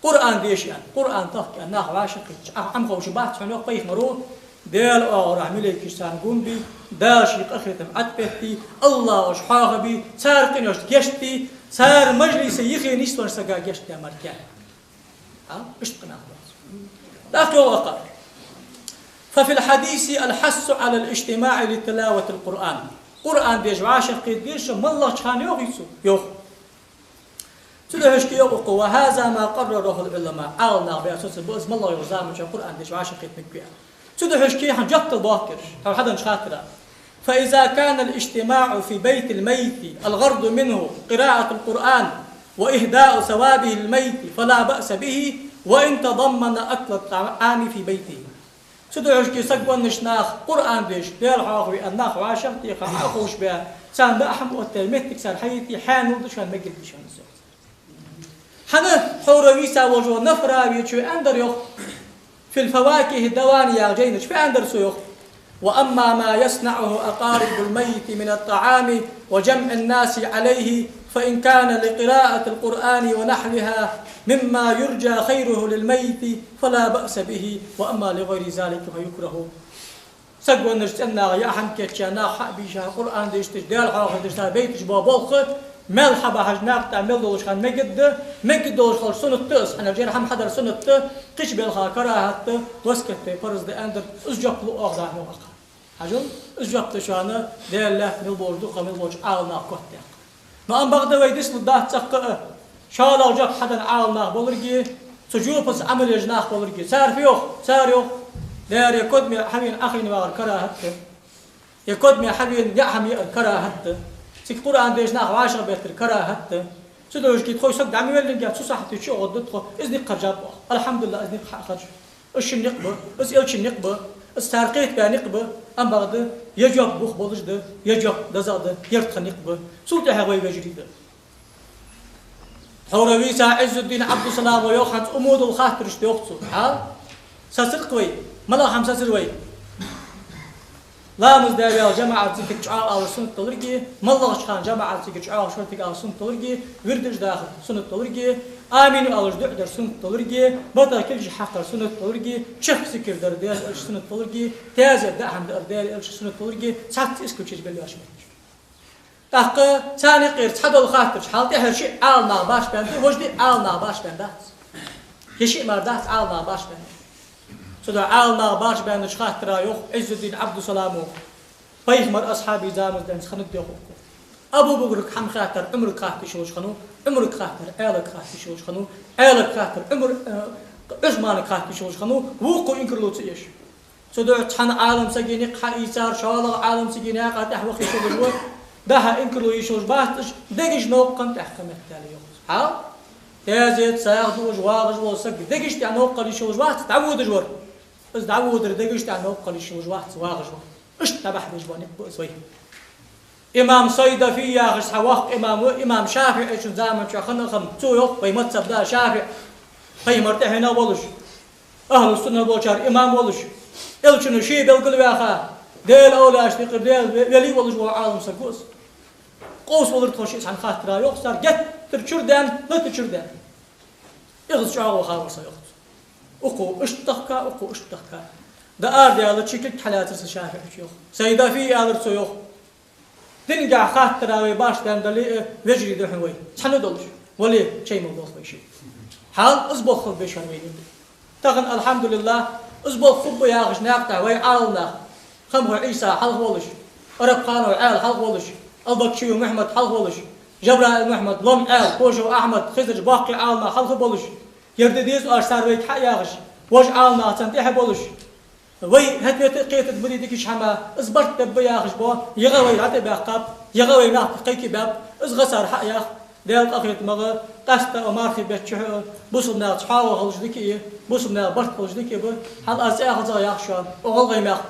Къуръан деша аьнна, Къуръан тохка аьнна, нах вӀашагӀкхийтача, Ӏа хӀама ховш бац хьона, йоах пайхамаро, Даьла оагӀорахьа малейкаш царна гун бий, Дала ший къахетам ӀотӀабеттий, АллахӀо уж хьоахабий, цар къинош гешт дий, цар мажлисе йихе нийслонча сага гешт даь мара кхы. А? Иштта къа нах бац. ТӀаккха йоах акхар: ففي الحديث الحث على الاجتماع لتلاوة القرآن. Къуръан деша вӀашагӀкхета деза моллагӀча хана, йоах цо, йоах. Цудухьа шки йоах укхо: وهذا ما قرره العلماء. Ӏаламнаха баьр соцабу из, моллагӀа йолча заман чухь Къуръан деша вӀашагӀкхета мегаргва аьнна. Цудухьа шки хьона жоп дала боахк ераш, хьо хьаденнача хаттара. فإذا كان الاجتماع في بيت الميت الغرض منه قراءة القرآن وإهداء ثوابه للميت فلا بأس به وإن تضمن أكل الطعام في بيته. Цудухьа шки саг веннача нах Къуръан деша, Даьла хьоахаве аьнна, нах вӀашагӀтеха, Ӏоховшабаь, царна даа хӀама оттаяь моттиг цар хьаийте, хьанал да шоана, мегаргда шоана из. ХӀана? Хьавра вийца волча Нафравечо аьннадар, йоах, في الفواكه الدوانية яхача жайна чу фу аьннадар цо, йоах: وأما ما يصنعه أقارب الميت من الطعام وجمع الناس عليه فإن كان لقراءة القرآن ونحوها مما يرجى خيره للميت فلا بأس به، وأما لغير ذلك فيكره. Саг веннача цӀен наха яа хӀама кийчъяь, нах хьа а бийша, Къуръан дешаш, Даьла хьоахадеш, цар байташ бола болх, мел хьабахьаш, накха тӀа мел долаш хана мегаргда, мегаргдолаш хилча суннат да из, хӀана аьлча ер хӀама хьадар суннат да, кхыча балха карахӀат да, васкет дай парз да аьннадар, из жоп лу оаха дахьа мугӀаха. Хьажал, из жоп да шоана Даьла лаьтта мел болча дукха мел болча Ӏаламнаха котдаьккха. Но амма бакъда вай дицлургдац цӀаккха а, шоллагӀа жоп хьаденна Ӏаламнах боларгеи, цу жопаца Ӏамал еш нах боларгеи. Цар фу йоах? Цар йоах: дера, е кодаме хьавена Ӏохайна вагӀар карахӀат да, е кодаме хьавена яа хӀама яар карахӀат да, Цига Къуръан дешаш нах вӀашагӀбеттар карахӀат да. Цудухьа кхы тхо саг дӀа ма веллинге, цу сахьте чу гӀоргда тхо, из никъ харжаб оаха. АлхьамдулиллахӀ, из никъ хьа а харжаб. Из шин никъ ба, из элчан никъ ба, из цар кхетабаь никъ ба, амма бакъда, е жоп бух болаш да, е жоп дезагӀа да, ер тха никъ ба. Цул тӀехьагӀа вай вежарий да. Тхьовра вийца Ӏиззуддин Ӏабдусаламо йоах, хӀанз цу мо дола хаттараш да йоах цо. Хьал? Сацар-кх вай, малагӀа хӀама сацар вай? Ламаз даь ваьлча жамаӀатаца зикар чӀоагӀа алар суннат долга, малагӀча хана жамаӀатаца зикар чӀоагӀа шортига алар суннат долга, вирдаш дахар суннат долга, амин оалаш дуӀа дар суннат долга, бата килча хьакхар суннат долга, чехка зикар дар Даьла элчан суннат долга, таьзета даа хӀама дар Даьла элчан суннат долга, цхьацца исключить беллаш ма. ТӀаккха царна юкъера цхьа дола хаттараш хьал тӀехьара шиъ Ӏаламнах башха баьнна да, вож диъ Ӏаламнах башха баьнна дац. Е шиъ мара дац Ӏаламнах башха баьнна. Цудухьа Ӏаламнах башха баьннача хаттара йоах Ӏиззуддин Ӏабдусаламо: пайхамара асхьабий заман денз хиннад йоах укхо. Абу Бакрага хӀама хаттар Ӏумарга хатта йиш йолаш хиннав, Ӏумарга хаттар Ӏаьлага хатта йиш йолаш хиннав, Ӏаьлага хаттар Ӏумар, э, Ӏусманага хатта йиш йолаш хиннав, вокхо инкарло ца еш. Цудухьа цхьан Ӏаламсага никъ хьаийцар шоллагӀа Ӏаламсага наькъа тӀехьа ваха йиш йолаш ва, дӀа-хьа инкарло йиш йолаш бац уж, дегаш новкъа тӀехьа кхаметтел йоах. Хьал? Таьзета сагӀа дуаш вагӀаш вола саг дегаш тӀехьа новкъа йиш йолаш вац дӀаводаш вар. Из дӀаводар дегаш тӀехьа новкъа йиш йолаш вац вагӀаш вар. Иштта дӀабахьа безаш бола никъ ба из вай. Имам Сайдафи яхаш цхьа воккха имам ва, имам ШафиӀийчун заман чу хинна хӀама, цо йоах, вай мазхӀаба да ШафиӀ, пайхамара тӀехьенах волаш, ахӀлу сунна болчар имам волаш, элчано ше белгалваьха, Даьла овлияашта юкъера Даьла ве-, вели волаш вола Ӏаламсаг ва из. Къовсавалар тхо шиъ цхьан хаттара йоах цар, геттара чура даьнна, лата чура даьнна. Эггара чӀоагӀа ваха вар со йоах цо. Укхо иштта тахка, укхо иштта тахка. ДӀаарадаьлча кулг хьаллаьцар са ШафиӀийчо йоах. Сайдафи аьлар цо йоах. Динагахьа хаттара вай башха баьнна дале а, вежарий да хьона вай. Цхьана долаш. Вале, чай мел долх вай шиъ. Хьал из болх хила безаш хиннад вайна. Тахан, алхьамдулиллахӀ, из болх хургба яхаш наькъа тӀа вай Ӏаламнах. Хамхой Ӏийса хьалха волаш, Арабханов Ӏаьла хьалха волаш, Албакчиев Мухьмад хьалха волаш, Жабраил Мухьмад, Лом Ӏаьла, Кошев Ахьмад, Хизарча боккхий Ӏаламнах хьалха болаш, ер де деза оаш цар вайга хьа а яхаш, вож Ӏаламнах царна тӀехьа болаш, вай хӀета-вета а кхетаргда ма дий дикача хӀаман, из барт бергба яхаш бола, ягӀа вай дӀатӀабаьккхаб, ягӀа вай наькъа тӀа кхайкабаьб, из гӀа цар хьа а яха, Даьла къахетамах, къаьстта а мархий бетта чухь а бусалба наьха цхьоагӀо хилча дика а, бусалба наьха барт хилча дика а ба, хьал аз цӀи а хозагӀа яхаш шоана, оаха гӀалгӀай мехка.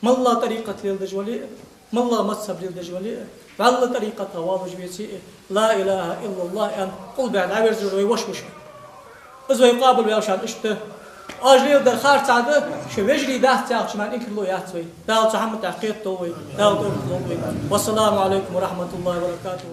МаллагӀа тӀарикъат леладеш вале а, маллагӀа мазхӀаб леладеш вале а, вӀалла тӀарикъата воаллаш веце а, لا إله إلا الله аьнна, къулбехьа дӀаверзар вай воша ва шоана. Из вай къоабалваьв шоана иштта. Оаш леладер харцахьа да, шо вежарий дац яхача хӀаман инкарло яц вай. Дала цу хӀаман тӀа кхетадолда вай, Дала тӀехьа долда вай. والسلام عليكم ورحمة الله وبركاته.